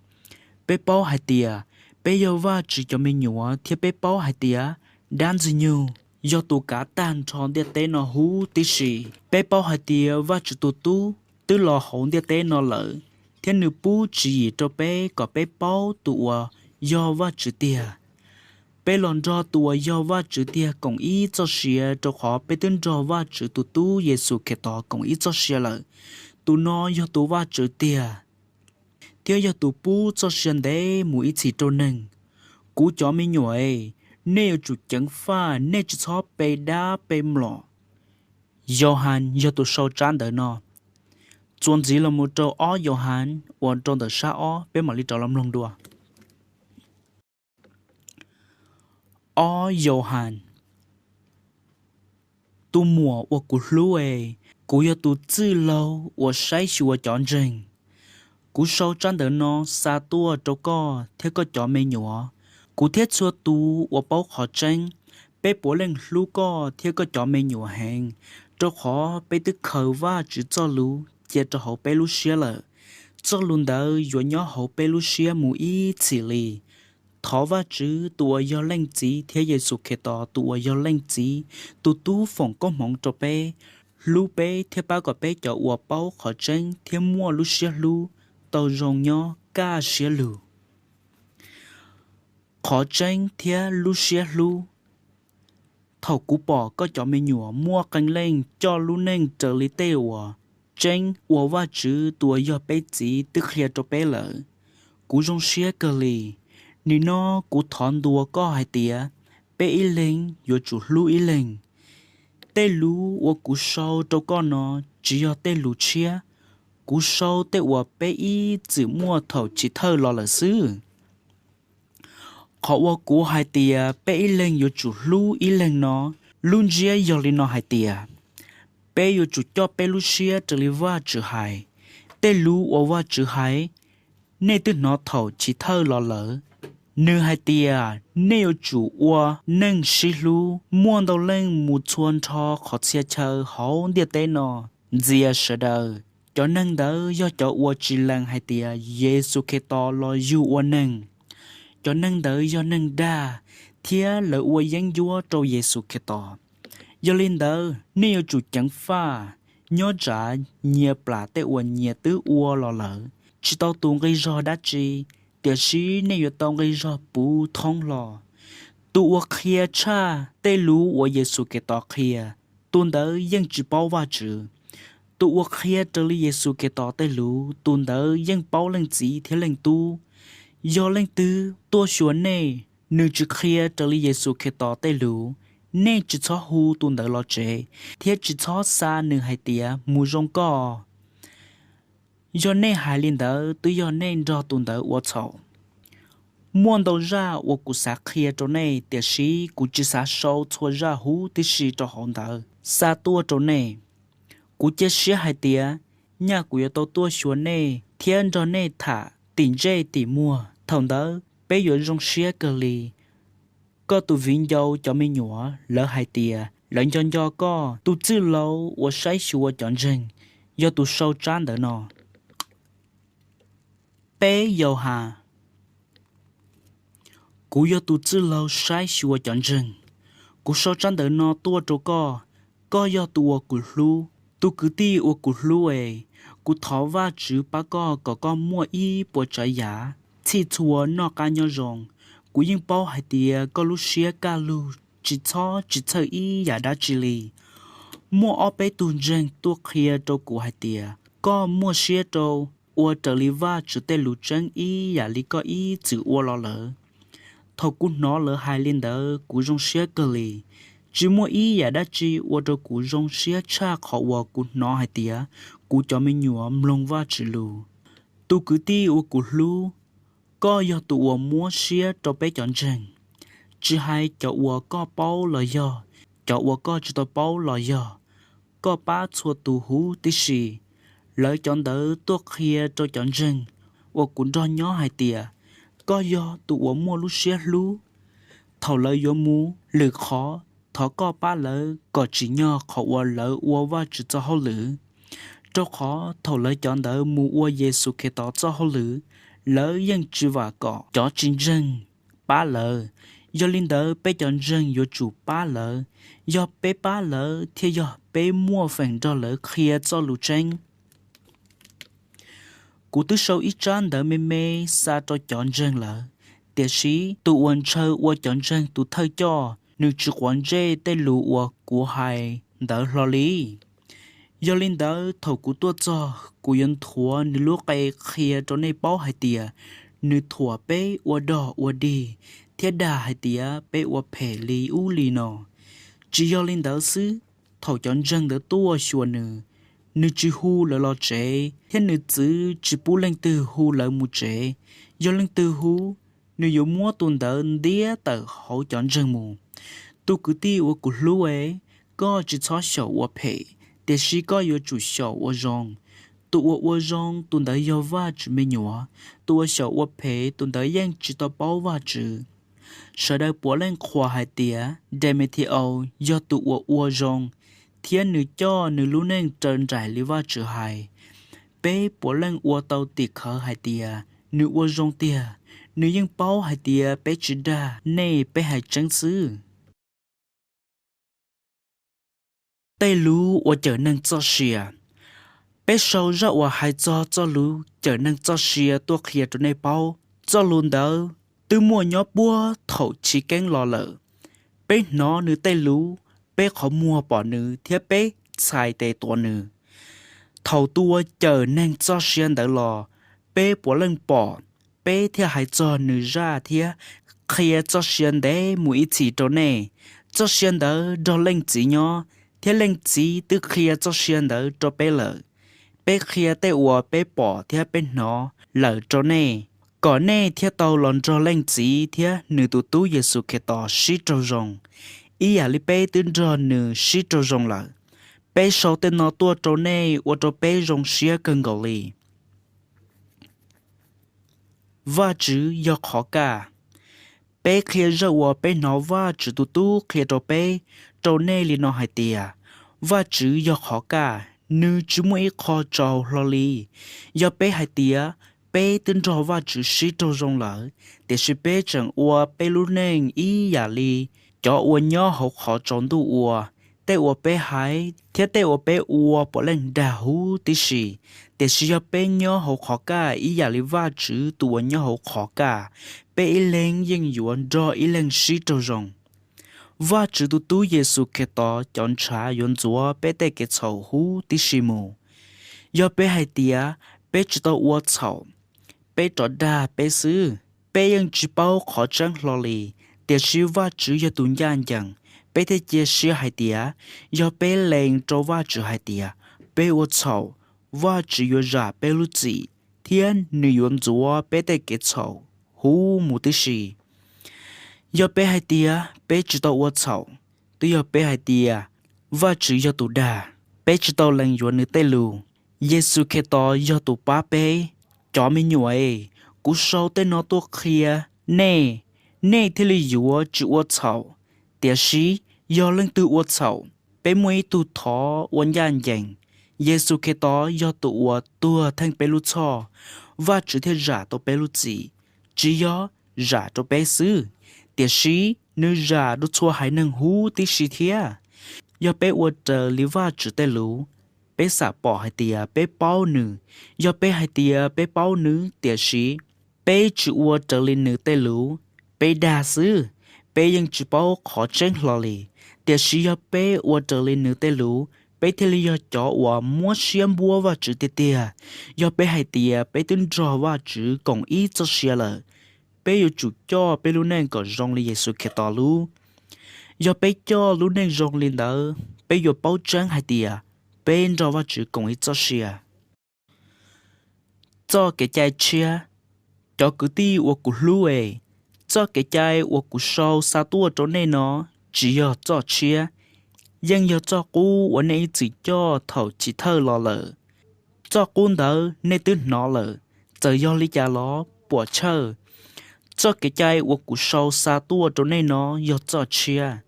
Peb paub hais tias peb yog Vajtswv cov me nyuam thiab peb paub hais tias dab ntxwg nyoog yog tus kav tag nrho ntiaj teb no huv tib si. Peb paub hais tias Vajtswv tus Tub twb los hauv ntiaj teb no lawm, thiab nws pub tswv yim rau peb kom peb paub tus uas yog Vajtswv tiag. Peb los nrog tus uas yog Vajtswv tiag koom ib txoj sia, rau qhov peb twb nrog Vajtswv tus Tub Yexus Khetos koom ib txoj sia lawm. Tus no yog tus Vajtswv tiag, thiab yog tus pub txoj sia ntev mus ib txhis rau neeg. Kuv cov me nyuam es, nej yuav tsum ceev faj, nej tsis txhob pe dab pe mlom. Yauhas yog tus sau tsab ntawv no. Txuas ntxiv los mus rau ob Yauhas uas rau ntawm sab ob, peb mam li rov los mloog dua. Ob Yauhas. Tus muam uas kuv hlub es, kuv yog tus txwj laug uas saib xyuas cov ntseeg. Kuv sau tsab ntawv no xa tuaj rau koj thiab koj cov me nyuam, kuv thiab txhua tus uas paub qhov tseeb. Peb puav leej hlub koj thiab koj cov me nyuam heev, rau qhov peb twb khaws Vajtswv txoj lus cia rau hauv peb lub siab lawm. Txoj lus ntawd yuav nyob hauv peb lub siab mus ib txhis li. Thov Vajtswv tus uas yog Leej Txiv thiab Yexus Khetos tus uas yog Leej Txiv tus Tub foom koob hmoov rau peb, hlub peb thiab pab kom peb cov uas paub qhov tseeb thiab muaj lub siab hlub tau zoo nyob kaj siab lug. Qhov tseeb thiab lub siab hlub. Thaum kuv pom koj cov me nyuam muaj qee leej coj lub neej raws li tej uas tseeb uas Vajtswv tus uas yog peb Txiv twb qhia rau peb lawm, kuv zoo siab kawg li. Nim no kuv thov ntuas koj hais tias peb ib leeg yuav tsum hlub ib leeg. Tej lus uas kuv sau rau koj no tsis yog tej lus tshiab, kuv sau tej uas peb ib txwm muaj thaum chiv thawj los lawm xwb. Qhov uas kuv hais tias peb ib leeg yuav tsum hlub ib leeg no, lub ntsiab yog li no hais tias, peb yuav tsum coj peb lub siab raws li Vajtswv hais. Tej lus uas Vajtswv hais, nej twb hnov thaum chiv thawj los lawm. Nws hais tias nej yuav tsum ua neej sib hlub. Muaj ntau leej mus txhua nrho qhov txhia chaw hauv ntiaj teb no ntxias sawv daws. Cov neeg ntawd yog cov uas tsis lees hais tias Yexus Khetos los yug ua neeg. Cov neeg ntawd yog neeg dag, thiab lawv ua yeeb ncuab rau Yexus Khetos. Yog li ntawd, nej yuav tsum ceev faj, nyob tsam nyias plam tej uas nyias twb ua los lawm, tsis tau tus nqi zog dab tsi, tiam sis nej yuav tau nqi zog puv thoob hlo. Tus uas qhia tshaj tej lus uas Yexus Khetos qhia, tus ntawd yeej tsis paub Vajtswv. Tus uas qhia raws li Yexus Khetos tej lus, tus ntawd yeej paub Leej Txiv thiab Leej Tub. Yog leej twg tuaj xyuas nej, nws tsis qhia raws li Yexus Khetos tej lus, nej tsis txhob hu tus ntawd los tsev, thiab tsis txhob xa nws hais tias, Mus zoo koj. Yog nej hais li ntawd, twb yog nej nrog tus ntawd ua txhaum. Muaj ntau zaj uas kuv xav qhia rau nej, tiam sis kuv tsis xav sau txhua zaj huv tib si rau hauv ntawv xa tuaj rau nej. Kuv cia siab hais tias nyaj kuv yuav tau tuaj xyuas nej thiab nrog nej tham tim ntsej tim muag. Thaum ntawd peb yuav zoo siab kawg li. Koj tus viv ncaus cov me nyuam, lawv hais tias lawv nco nco koj. Tus txwj laug uas saib xyuas cov ntseeg yog tus sau tsab ntawv no. Peb Yauhas. Kuv yog tus txwj laug saib xyuas cov ntseeg. Kuv sau tsab ntawv no tuaj rau koj, koj yog tus uas kuv hlub. Tus kwv tij uas kuv hlub es, kuv thov Vajtswv pab koj kom koj muaj ib puas tsav yam txhij txhua noj qab nyob zoo. Kuv yeej paub hais tias koj lub siab kaj lug tsis txhob tsis txhawj ib yam dab tsi li. Muaj ob peb tug ntseeg tuaj qhia rau kuv hais tias koj muaj siab rau ua raws li Vajtswv tej lus tseeb ib yam li koj ib txwm ua los lawm. Thaum kuv hnov lawv hais li ntawd, kuv zoo siab kawg li. Tsis muaj ib yam dab tsi ua rau kuv zoo siab tshaj qhov uas kuv hnov hais tias kuv cov me nyuam mloog Vajtswv lus. Tus kwv tij uas kuv hlub, koj yog tus uas muab siab rau peb cov ntseeg, tsis hais cov uas koj paub los yog cov uas koj tsis tau paub los yog, koj pab txhua tus huv tib si. Lawv cov ntawd tuaj qhia rau cov ntseeg uas kuv nrog nyob hais tias koj yog tus uas muaj lub siab hlub. Thaum lawv yuav mus lwm qhov, thov koj pab lawv kom tsim nyog qhov uas lawv ua Vajtswv txoj hauj lwm, rau qhov thaum lawv cov ntawd mus ua Yexus Khetos txoj hauj lwm, lawv yeej tsis vam kom cov tsis ntseeg pab lawv. Yog li ntawd peb cov ntseeg yuav tsum pab lawv, yog peb pab lawv thiab yog peb muaj feem nrog lawv qhia txoj lus tseeb. Kuv twb sau ib tsab ntawv me me xa rau cov ntseeg lawm, tiam sis tus uas ntshaw ua cov ntseeg tus thawj coj, nws tsis quav ntsej tej lus uas kuv hais ntawd hlo li. Yog li ntawd thaum kuv tuaj txog, kuv yuav nthuav nws lub qe qhia rau nej paub hais tias nws thuam peb ua dog ua dig thiab dag hais tias peb ua phem li ub li no. Tsis yog li ntawd xwb, thaum cov ntseeg ntawd tuaj xyuas nws, nws tsis hu lawv los tsev thiab nws txwv tsis pub leej twg hu lawv mus tsev. Yog leej twg hu, nws yuav muab tus ntawd ntiab tawm hauv cov ntseeg mus. Tus kwv tij uas kuv hlub e, koj tsis txhob xyaum ua phem, tiam sis koj yuav tsum xyaum ua zoo. Tus uas ua zoo, tus ntawd yog Vajtswv me nyuam. Tus uas xyaum ua phem, tus ntawd yeej tsis tau paub Vajtswv. Sawv daws puav leej qhuas hais tias Demethi-aus yog tus uas ua zoo, thiab nws coj nws lub neej raws nraim li Vajtswv hais. Peb puav leej ua tau tim khawv hais tias nws ua zoo tiag. Nws yeej paub hais tias peb tsis dag nej, peb hais tseeb xwb. Tej lus uas cawm neeg txoj sia. Peb sau zaj uas hais txog txoj lus cawm neeg txoj sia tuaj qhia rau nej paub. Txoj lus ntawd twb muaj nyob puag thaum chiv keeb los lawm. Peb hnov nws tej lus, peb qhov muag pom nws thiab peb txhais tes tuav nws. Thaum tus uas cawm neeg txoj sia ntawd los, peb puav leej pom, peb thiaj hais txog nws zaj thiab qhia txoj sia ntev mus ib txhis rau nej. Txoj sia ntawd nrog Leej Txiv nyob, thiab Leej Txiv twb qhia txoj sia ntawd rau peb lawm. Peb qhia tej uas peb pom thiab peb hnov lawm rau nej, kom nej thiaj tau los nrog Leej Txiv thiab nws tus Tub Yexus Khetos sib raug zoo, ib yam li peb twb nrog nws sib raug zoo lawm. Peb sau tej no tuaj rau nej ua rau peb zoo siab kawg nkaus li. Vajtswv yog qhov kaj. Peb qhia zaj uas peb hnov Vajtswv tus Tub qhia rau peb, rau nej li no hais tias, Vajtswv yog qhov kaj, nws tsis muaj ib qho tsaus hlo li. Yog peb hais tias peb twb nrog Vajtswv sib raug zoo lawm, tiam sis peb tseem ua peb lub neej ib yam li cov uas nyob hauv qhov tsaus ntuj ua, tej uas peb hais thiab tej uas peb ua puav leej dag huv tib si. Tiam sis yog peb nyob hauv qhov kaj ib yam li Vajtswv tus uas nyob hauv qhov kaj, peb ib leeg yeej yuav nrog ib leeg sib raug zoo. Vajtswv tus Tub Yexus Khetos cov ntshav yuav ntxuav peb tej kev txhaum huv tib si mus. Yog peb hais tias peb tsis tau ua txhaum, peb rov dag peb xwb. Peb yeej tsis paub qhov tseeb hlo li, tiam sis Vajtswv yog tus ncaj ncees, Peb thiaj cia siab hais tias yog peb lees rau Vajtswv hais tias peb ua txhaum, Vajtswv yuav zam peb lub txim thiab nws yuav ntxuav peb tej kev txhaum huv mus tib si. Yog peb hais tias peb tsis tau ua txhaum, twb yog peb hais tias Vajtswv yog tus dag, peb tsis tau lees yuav nws tej lus. Yexus Khetos yog tus pab peb. Cov me nyuam es, kuv sau tej no tuaj qhia nej, nej thiaj li yuav tsis ua txhaum. Tiam sis yog leej twg ua txhaum, peb muaj ib tug thov ua ncaj ncees, Yexus Khetos yog tus uas tuag theej peb lub txhoj, Vajtswv thiaj zam tau peb lub txim. Tsis yog zam rau peb xwb, tiam sis nws zam rau txhua haiv neeg huv tib si thiab. Yog peb ua raws li Vajtswv tej lus, peb xam pom hais tias peb paub nws. Yog peb hais tias peb paub nws tiam sis peb tsis ua raws li nws tej lus, peb dag xwb, peb yeej tsis paub qhov tseeb hlo li. Tiam sis yog peb ua raws li nws tej lus, peb thiaj li yog cov uas muab siab npuab Vajtswv tiag tiag. Yog peb hais tias peb twb nrog Vajtswv koom ib txoj sia lawm, peb yuav tsum coj peb lub neej kom zoo li Yexus Khetos lub. Yog peb coj lub neej zoo li ntawd, peb yuav paub tseeb hais tias peb nrog Vajtswv koom ib txoj sia. Txoj kev cai tshiab. Cov kwv tij uas kuv hlub es, txoj kev cai uas kuv sau xa tuaj rau nej no tsis yog txoj tshiab, yeej yog txoj qub uas nej ib txwm coj thaum chiv thawj los lawm. Txoj qub ntawd nej twb hnov lawm, txawm yog li cas los puam chawj. Txoj kev cai uas kuv sau xa tuaj rau nej no yog txoj tshiab.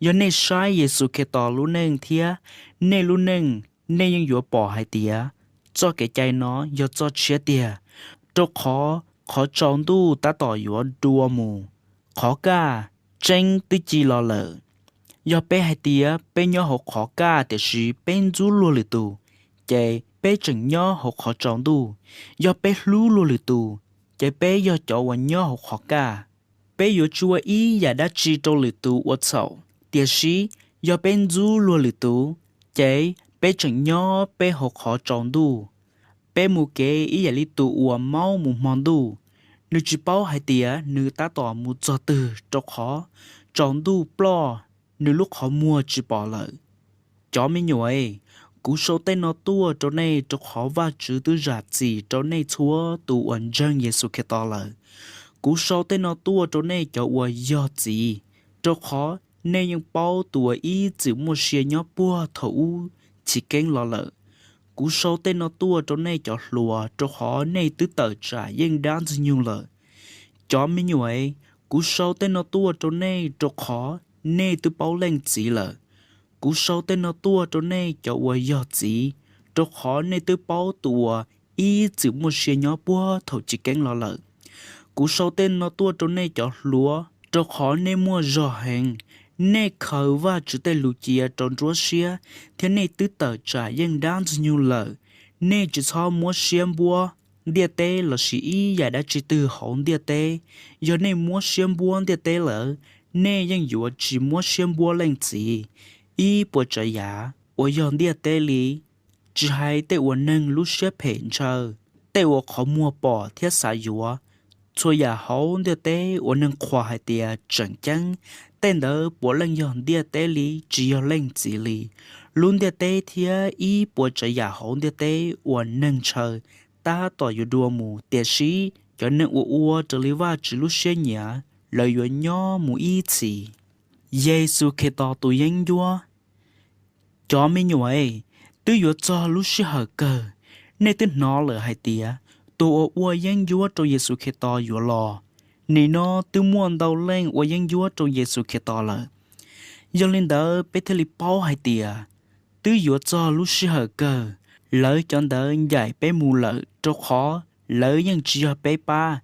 Yog nej saib Yexus Khetos lub neej thiab nej lub neej, nej yeej yuav pom hais tias txoj kev cai no yog txoj tshiab tiag, rau qhov qhov tsaus ntuj tab tom yuav dua mus, qhov kaj tseeb twb ci los lawm. Yog peb hais tias peb nyob hauv qhov kaj tiam sis peb ntxub luag lwm tus, ces peb tseem nyob hauv qhov tsaus ntuj. Yog peb hlub luag lwm tus, ces peb yog cov uas nyob hauv qhov kaj. Peb yuav tsis ua ib yam dab tsi rau lwm tus ua txhaum, tiam sis yog peb ntxub luag lwm tus, ces peb tseem nyob peb hauv qhov tsaus ntuj. Peb mus kev ib yam li tus uas maub mus hmo ntuj, nws tsis paub hais tias nws tab tom mus txog twg rau qhov tsaus ntuj ploj, nws lub qhov muag tsis pom lawm. Cov me nyuam es, kuv sau tej no tuaj rau nej rau qhov Vajtswv twb zam txim rau nej txhua tus uas ntseeg Yexus Khetos lawm. Kuv sau tej no tuaj rau nej cov uas yog txiv, rau qhov nej yeej paub tus uas ib txwm muaj sia nyob puag thaum ub chiv keeb los lawm. Kuv sau tej no tuaj rau nej cov hluas, rau qhov nej twb tawm tsam yeej dab ntxwg nyoog lawm. Cov me nyuam es, kuv sau tej no tuaj rau nej rau qhov nej twb paub Leej Txiv lawm. Kuv sau tej no tuaj rau nej cov uas yog txiv, rau qhov nej twb paub tus uas ib txwm muaj sia nyob puag thaum chiv keeb los lawm. Kuv sau tej no tuaj rau nej cov hluas, rau qhov nej muaj zog heev, nej khaws Vajtswv tej lus cia rau nruab siab, thiab nej twb tawm tsam yeej dab ntxwg nyoog lawm. Nej tsis txhob muab siab npuab ntiaj teb lossis ib yam dab tsi twg hauv ntiaj teb. Yog nej muab siab npuab ntiaj teb lawm, nej yeej yuav tsis muab siab npuab Leej Txiv. Ib puas tsav yam uas yog ntiaj teb li, tsis hais tej uas neeg lub siab phem ntshaw, tej uas qhov muag pom thiab xav yuav, txhua yam hauv ntiaj teb uas neeg qhuas hais tias tseem ceeb, tej ntawd puav leej yog ntiaj teb li, tsis yog Leej Txiv li. Lub ntiaj teb thiab ib puas tsav yam hauv ntiaj teb uas neeg ntshaw tab tom yuav dua mus, tiam sis cov neeg uas ua raws li Vajtswv lub siab nyiam, lawv yuav nyob mus ib txhis. Yexus Khetos tus yeeb ncuab. Cov me nyuam es, twb yuav txog lub sij hawm kawg. Nej twb hnov lawm hais tias tus uas ua yeeb ncuab rau Yexus Khetos yuav los. Nim no twb muaj ntau leej ua yeeb ncuab rau Yexus Khetos lawm. Yog li ntawd peb thiaj li paub hais tias twb yuav txog lub sij hawm kawg. Lawv cov ntawd ncaim peb mus lawm, rau qhov lawv yeej tsis yog peb pab.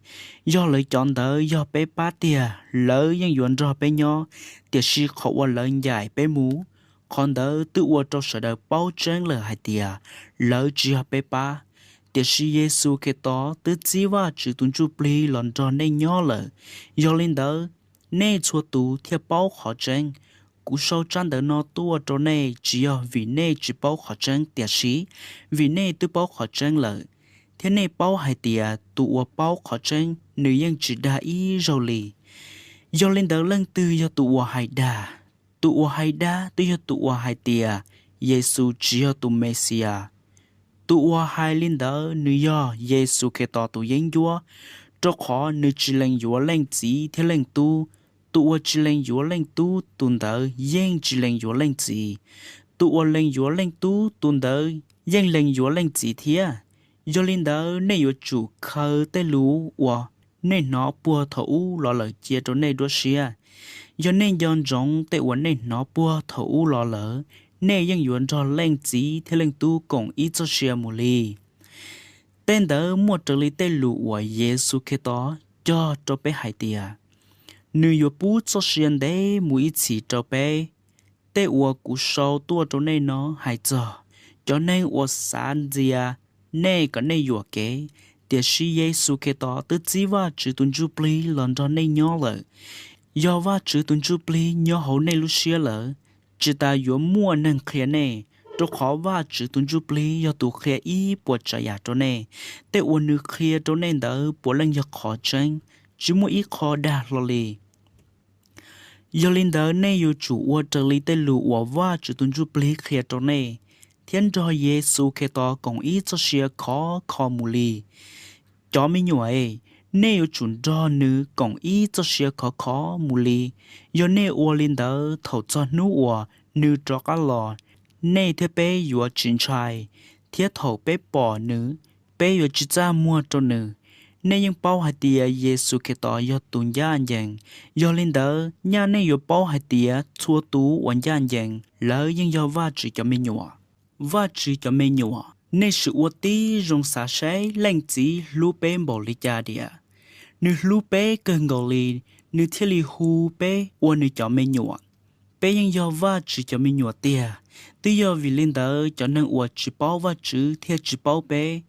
Yog lawv cov ntawd yog peb pab tiag, lawv yeej yuav nrog peb nyob, tiam sis qhov uas lawv ncaim peb mus, qhov ntawd twb ua rau sawv daws paub tseeb lawm hais tias lawv tsis yog peb pab. Tiam sis Yexus Khetos twb txib Vajtswv tus Ntsuj Plig los nrog nej nyob lawm. Yog li ntawd, nej txhua tus thiaj paub qhov tseeb. Kuv sau tsab ntawv no tuaj rau nej tsis yog vim nej tsis paub qhov tseeb, tiam sis vim nej twb paub qhov tseeb lawm, thiab nej paub hais tias tus uas paub qhov tseeb, nws yeej tsis dag ib zaug li. Yog li ntawd, leej twg yog tus uas hais dag? Tus uas hais dag twb yog tus uas hais tias Yexus tsis yog tus Mexiyas. Tus uas hais li ntawd nws yog Yexus Khetos tus yeeb ncuab, rau qhov nws tsis lees yuav Leej Txiv thiab Leej Tub. Tus uas tsis lees yuav Leej Tub, tus ntawd yeej tsis lees yuav Leej Txiv. Tus uas lees yuav Leej Tub, tus ntawd yeej lees yuav Leej Txiv thiab. Yog li ntawd, nej yuav tsum khaws tej lus uas nej hnov puag thaum ub los lawm cia rau nej nruab siab. Yog nej nco ntsoov tej uas nej hnov puag thaum ub los lawm, nej yeej yuav nrog Leej Txiv thiab Leej Tub koom ib txoj sia mus li. Tej ntawd muaj raws li tej lus uas Yexus Khetos cog rau peb hais tias, nws yuav pub txoj sia ntev mus ib txhis rau peb. Tej uas kuv sau tuaj rau nej no hais txog cov neeg uas xav ntxias nej kom nej yuam kev, tiam sis Yexus Khetos twb txib Vajtswv tus Ntsujplig los nrog nej nyob lawm. Yog Vajtswv tus Ntsujplig nyob hauv nej lub siab lawm, tsis tas yuav muaj neeg qhia nej, rau qhov Vajtswv tus Ntsujplig yog tus qhia ib puas tsav yam rau nej. Tej uas nws qhia rau nej ntawd puav leej yog qhov tseeb, tsis muaj ib qho dag hlo li. Yog li ntawd, nej yuav tsum ua raws li tej lus uas Vajtswv tus Ntsujplig qhia rau nej, thiab nrog Yexus Khetos koom ib txoj sia khov kho mus li. Cov me nyuam, nej yuav tsum nrog nws koom ib txoj sia khov kho mus li. Yog nej ua li ntawd, thaum txog hnub uas nws rov qab los, nej thiab peb yuav tsis ntshai, thiab thaum peb pom nws, peb yuav tsis txaj muag rau nws. Nej yeej paub hais tias Yexus Khetos yog tus ncaj ncees. Yog li ntawd, nyaj nej yuav paub hais tias txhua tus uas ncaj ncees, lawv yeej yog Vajtswv cov me nyuam. Vajtswv cov me nyuam, nej sim ua tib zoo xav seb Leej Txiv hlub peb npaum li cas tiag. Nws hlub peb kawg nkaus li, nws thiaj li hu peb ua nws cov me nyuam. Peb yeej yog Vajtswv cov me nyuam tiag. Twb yog vim li ntawd cov neeg uas tsis paub Vajtswv thiaj tsis paub peb.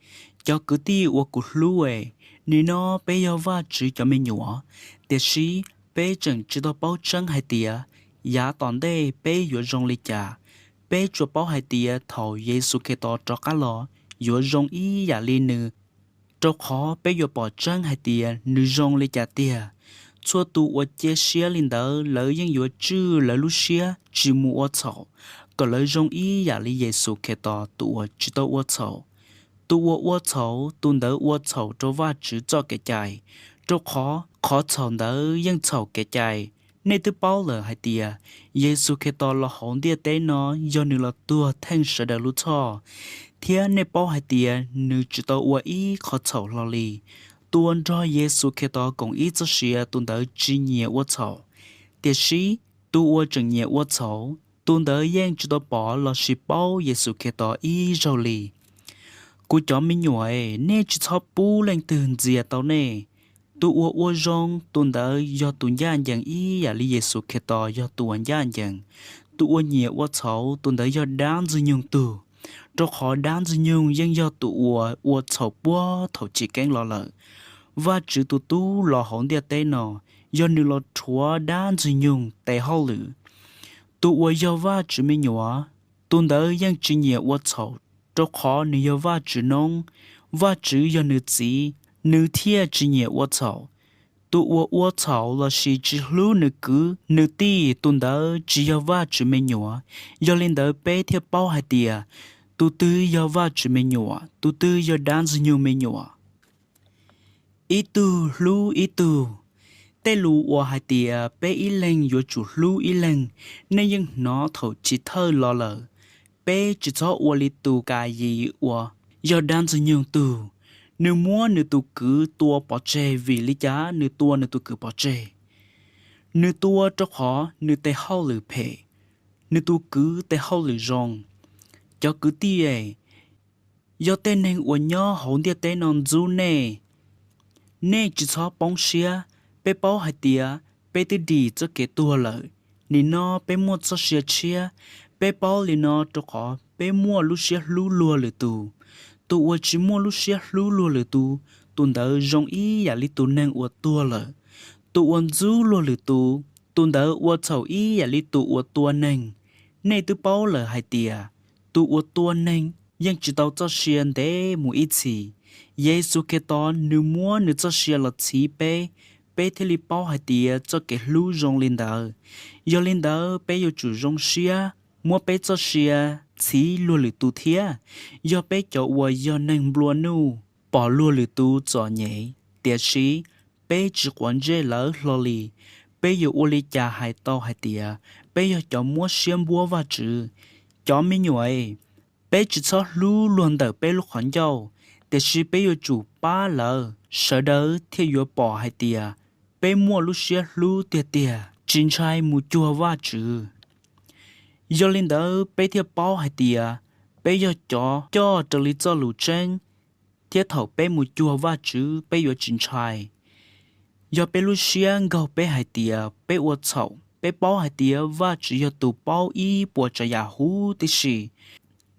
Cov kwv tij uas kuv hlub es, nim no peb yog Vajtswv cov me nyuam, tiam sis peb tseem tsis tau paub tseeb hais tias yav tom ntej peb yuav zoo li cas. Peb tsuas paub hais tias thaum Yexus Khetos rov qab los yuav zoo ib yam li nws, rau qhov peb yuav pom tseeb hais tias nws zoo li cas tiag. Txhua tus uas cia siab li ntawd, lawv yeej yuav tswj lawv lub siab tsis mus ua txhaum, kom lawv zoo ib yam li Yexus Khetos tus uas tsis tau ua txhaum. Tus uas ua txhaum, tus ntawd ua txhaum rau Vajtswv txoj kev cai, rau qhov qhov txhaum ntawd yeej txhaum kev cai. Nej twb paub lawm hais tias Yexus Khetos los hauv ntiaj teb no yog nws los tuag theej sawv daws lub txhoj, thiab nej paub hais tias nws tsis tau ua ib qho txhaum hlo li. Tus uas nrog Yexus Khetos koom ib txoj sia, tus ntawd tsis nyiam ua txhaum. Tiam sis tus uas tseem nyiam ua txhaum, tus ntawd yeej tsis tau pom lossis paub Yexus Khetos ib zaug li. Kuv cov me nyuam, nej tsis txhob pub leej twg ntxias tau nej. Tus uas ua zoo, tus ntawd yog tus ncaj ncees ib yam li Yexus Khetos yog tus uas ncaj ncees. Tus uas nyiam ua txhaum, tus ntawd yog dab Ntxwg Nyoog tug, rau qhov dab Ntxwg Nyoog yeej yog tus uas ua txhaum puag thaum chiv keeb los lawm. Vajtswv tus Tub los hauv ntiaj teb no, yog nws los rhuav dab Ntxwg Nyoog tes hauj lwm. Tus uas yog Vajtswv me nyuam, tus ntawd yeej tsis nyiam ua txhaum, rau qhov nws yog Vajtswv noob. Vajtswv yog nws Txiv, nws thiaj tsis nyiam ua txhaum. Tus uas ua txhaum lossis tsis hlub nws kwv nws tij, tus ntawd tsis yog Vajtswv me nyuam. Yog li ntawd peb thiaj paub hais tias tus twg yog Vajtswv me nyuam, tus twg yog dab Ntxwg Nyoog me nyuam. Ib tug hlub ib tug. Tej lus uas hais tias peb ib leeg yuav tsum hlub ib leeg, nej yeej hnov thaum chiv thawj los lawm. Peb tsis txhob ua li tus Kayis uas yog dab Ntxwg Nyoog tug. Nws muab nws tus kwv tua pov tseg. Vim li cas nws tua nws tus kwv pov tseg? Nws tua rau qhov nws tes hauj lwm phem, nws tus kwv tes hauj lwm zoo. Cov kwv tij, yog tej neeg uas nyob hauv ntiaj teb no ntxub nej, nej tsis txhob poob siab. Peb paub hais tias peb twb dim txoj kev tuag lawm, nim no peb muaj txoj sia tshiab. Peb paub li no rau qhov peb muaj lub siab hlub luag lwm tus. Tus uas tsis muaj lub siab hlub luag lwm tus, tus ntawd zoo ib yam li tus neeg uas tuag lawm. Tus uas ntxub luag lwm tus, tus ntawd ua txhaum ib yam li tus uas tua neeg. Nej twb paub lawm hais tias tus uas tua neeg yeej tsis tau txoj sia ntev mus ib txhis. Yexus Khetos nws muab nws txoj sia los txhiv peb. peb thiaj li paub hais tias txoj kev hlub zoo li ntawd. Yog li ntawd peb yuav tsum zoo siab muab peb txoj sia txhiv luag lwm tus thiab. Yog peb cov uas yog neeg nplua nuj pom luag lwm tus txom nyem, tiam sis peb tsis quav ntsej lawv hlo li, peb yuav ua li cas hais tau hais tias peb yog cov muab siab npuab Vajtswv? Cov me nyuam, peb tsis txhob hlub luag ntawm peb lub qhov ncauj, tiam sis peb yuav tsum pab lawv, sawv daws thiaj yuav pom hais tias peb muaj lub siab hlub tiag tiag, tsis ntshai mus cuag Vajtswv. Yog li ntawd peb thiaj paub hais tias peb yog cov coj raws li txoj lus tseeb, thiab thaum peb mus cuag Vajtswv peb yuav tsis ntshai. Yog peb lub siab nkaug peb hais tias peb ua txhaum, peb paub hais tias Vajtswv yog tus paub ib puas tsav yam huv tib si,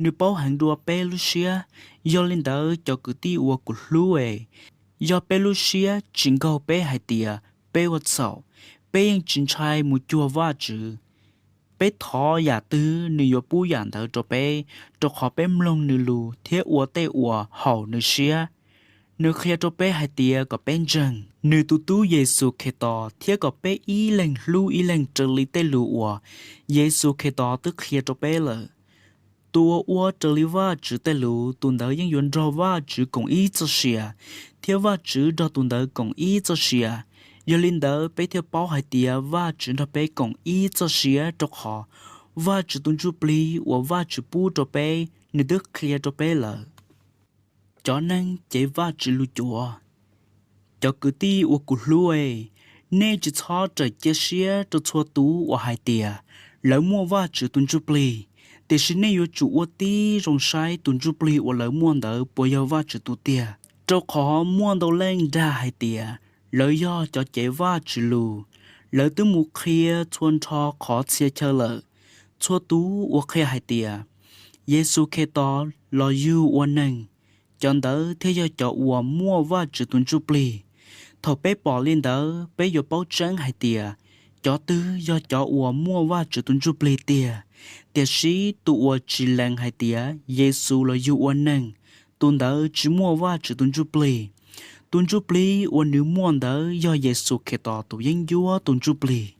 nws paub heev dua peb lub siab. Yog li ntawd cov kwv tij uas kuv hlub es, yog peb lub siab tsis nkaug peb hais tias peb ua txhaum, peb yeej tsis ntshai mus cuag Vajtswv. Peb thov yam twg nws yuav pub yam ntawd rau peb, rau qhov peb mloog nws lus thiab ua tej uas haum nws siab. Nws qhia rau peb hais tias kom peb ntseeg nws tus tub Yexus Khetos thiab kom peb ib leeg hlub ib leeg raws li tej lus uas Yexus Khetos twb qhia rau peb lawm. Tus uas ua raws li Vajtswv tej lus, tus ntawd yeej yuav nrog Vajtswv koom ib txoj sia, thiab Vajtswv nrog tus ntawd koom ib txoj sia. Yog li ntawd peb thiaj paub hais tias Vajtswv nrog peb koom ib txoj sia, rau qhov Vajtswv tus Ntsuj Plig uas Vajtswv pub rau peb, nws twb qhia rau peb lawm. Cov neeg cev Vajtswv lus cuav. Cov kwv tij uas kuv hlub es, nej tsis txhob rawm cia siab rau txhua tus uas hais tias lawv muaj Vajtswv tus Ntsuj Plig, tiam sis nej yuav tsum ua tib zoo saib tus Ntsuj Plig uas lawv muaj ntawd puas yog Vajtswv tus tiag. Rau qhov muaj ntau leej dag hais tias lawv yog cov cev Vajtswv lus, lawv twb mus qhia txhua nrho qhov txhia chaw lawm. Txhua tus uas qhia hais tias Yexus Khetos los yug ua neeg, cov ntawd thiaj yog cov uas muaj Vajtswv tus Ntsuj Plig. Thaum peb pom li ntawd, peb yuav paub tseeb hais tias cov twg yog cov uas muaj Vajtswv tus Ntsuj Plig tiag. Tiam sis tus uas tsis lees hais tias Yexus los yug ua neeg, tus ntawd tsis muaj Vajtswv tus Ntsuj Plig. Tus Ntsuj Plig uas nws muaj ntawd yog Yexus Khetos tus yeeb ncuab tus Ntsuj Plig.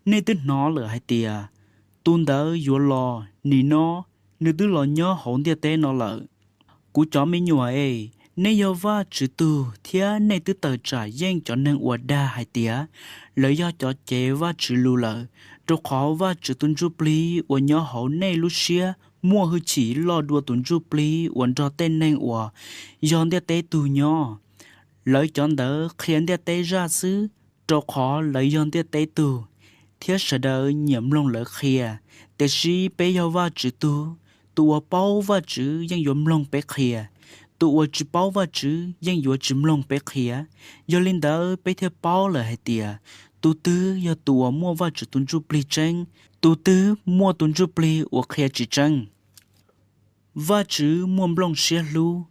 Nej twb hnov lawm hais tias tus ntawd yuav los, nim no nws twb los nyob hauv ntiaj teb no lawm. Kuv cov me nyuam es, nej yog Vajtswv tug thiab nej twb tawm tsam yeej cov neeg uas dag hais tias lawv yog cov cev Vajtswv lus lawm, rau qhov Vajtswv tus Ntsuj Plig uas nyob hauv nej lub siab muaj hwj chim loj dua tus ntsuj plig uas nrog tej neeg uas yog ntiaj teb tug nyob. Lawv cov ntawd qhia ntiaj teb zaj xwb, rau qhov lawv yog ntiaj teb tug, thiab sawv daws nyiam mloog lawv qhia. Tiam sis peb yog Vajtswv tug, tus uas paub Vajtswv yeej yuav mloog peb qhia, tus uas tsis paub Vajtswv yeej yuav tsis mloog peb qhia. Yog li ntawd peb thiaj paub lawm hais tias tus twg yog tus uas muaj Vajtswv tus Ntsuj Plig tseeb, tus twg muaj tus Ntsuj Plig uas qhia tsis tseeb. Vajtswv muaj nplooj siab hlub.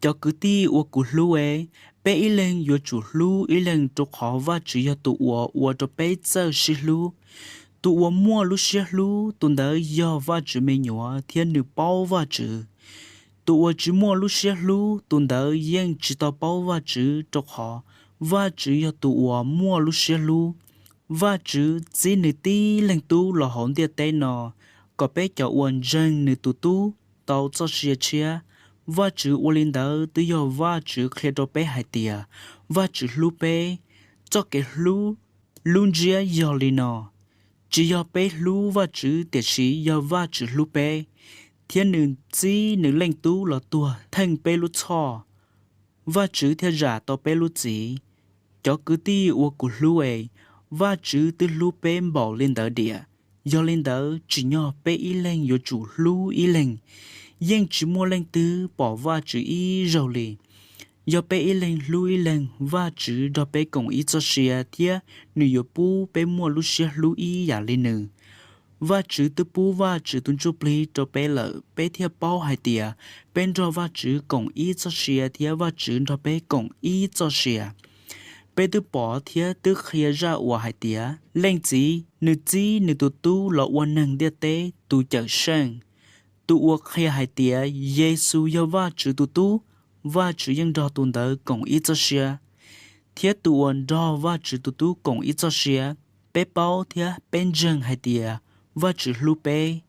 Cov kwv tij uas kuv hlub es, peb ib leeg yuav tsum hlub ib leeg, rau qhov Vajtswv yog tus uas ua rau peb txawj sib hlub. Tus uas muaj lub siab hlub, tus ntawd yog Vajtswv me nyuam thiab nws paub Vajtswv. Tus uas tsis muaj lub siab hlub, tus ntawd yeej tsis tau paub Vajtswv, rau qhov Vajtswv yog tus uas muaj lub siab hlub. Vajtswv txib nws tib leeg Tub los hauv ntiaj teb no, kom peb cov uas ntseeg nws tus Tub tau txoj sia tshiab. Vajtswv ua li ntawd twb yog Vajtswv qhia rau peb hais tias Vajtswv hlub peb. Txoj kev hlub lub ntsiab yog li no: tsis yog peb hlub Vajtswv, tiam sis yog Vajtswv hlub peb, thiab nws txib nws leej Tub los tuag theej peb lub txhoj, Vajtswv thiaj zam tau peb lub txim. Cov kwv tij uas kuv hlub es, Vajtswv twb hlub peb npaum li ntawd diam. Yog li ntawd, tsim nyog peb ib leeg yuav tsum hlub ib leeg. Yeej tsis muaj leej twg pom Vajtswv ib zaug li. Yog peb ib leeg hlub ib leeg, Vajtswv nrog peb koom ib txoj sia thiab nws yuav pub peb muaj lub siab hlub ib yam li nws. Vajtswv twb pub Vajtswv tus Ntsuj Plig rau peb lawm, peb thiaj paub hais tias peb nrog Vajtswv koom ib txoj sia thiab Vajtswv nrog peb koom ib txoj sia. Peb twb pom thiab twb qhia zaj uas hais tias Leej Txiv nws txib nws tus Tub los ua neeg ntiaj teb tus Cawmseej. Tus uas qhia hais tias Yexus yog Vajtswv tus Tub, Vajtswv yeej nrog tus ntawd koom ib txoj sia. thiab tus uas nrog Vajtswv tus Tub koom ib txoj sia. Peb paub thiab peb ntseeg hais tias Vajtswv hlub peb.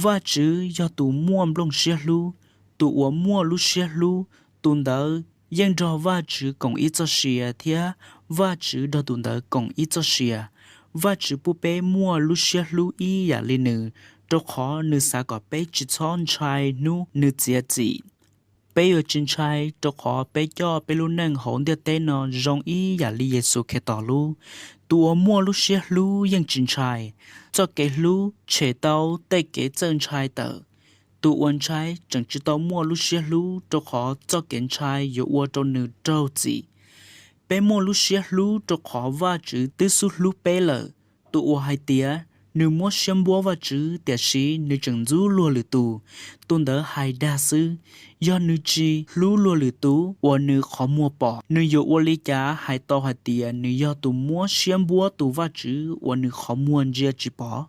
Vajtswv yog tus muaj nplooj siab hlub. Tus uas muaj lub siab hlub, tus ntawd yeej nrog Vajtswv koom ib txoj sia thiab Vajtswv nrog tus ntawd koom ib txoj sia. Vajtswv pub peb muaj lub siab hlub ib yam li nws, rau qhov nws xav kom peb tsis txhob ntshai hnub nws txiav txim. Peb yuav tsis ntshai rau qhov peb coj peb lub neej hauv ntiaj teb no zoo ib yam li Yexus Khetos lub. Tus uas muaj lub siab hlub yeej tsis ntshai. Txoj kev hlub tshem tau tej kev txawj ntshai tawm. Tus uas ntshai tseem tsis tau muaj lub siab hlub, rau qhov txoj kev ntshai yuav ua rau nws raug txim. Peb muaj lub siab hlub rau qhov Vajtswv twb xub hlub peb lawm. Tus uas hais tias nws muab siab npuab Vajtswv tiam sis nws tseem ntxub luag lwm tus, tus ntawd hais dag xwb. Yog nws tsis hlub luag lwm tus uas nws qhov muag pom, nws yuav ua li cas hais tau hais tias nws yog tus muab siab npuab tus Vajtswv uas nws qhov muag ntsia tsis pom?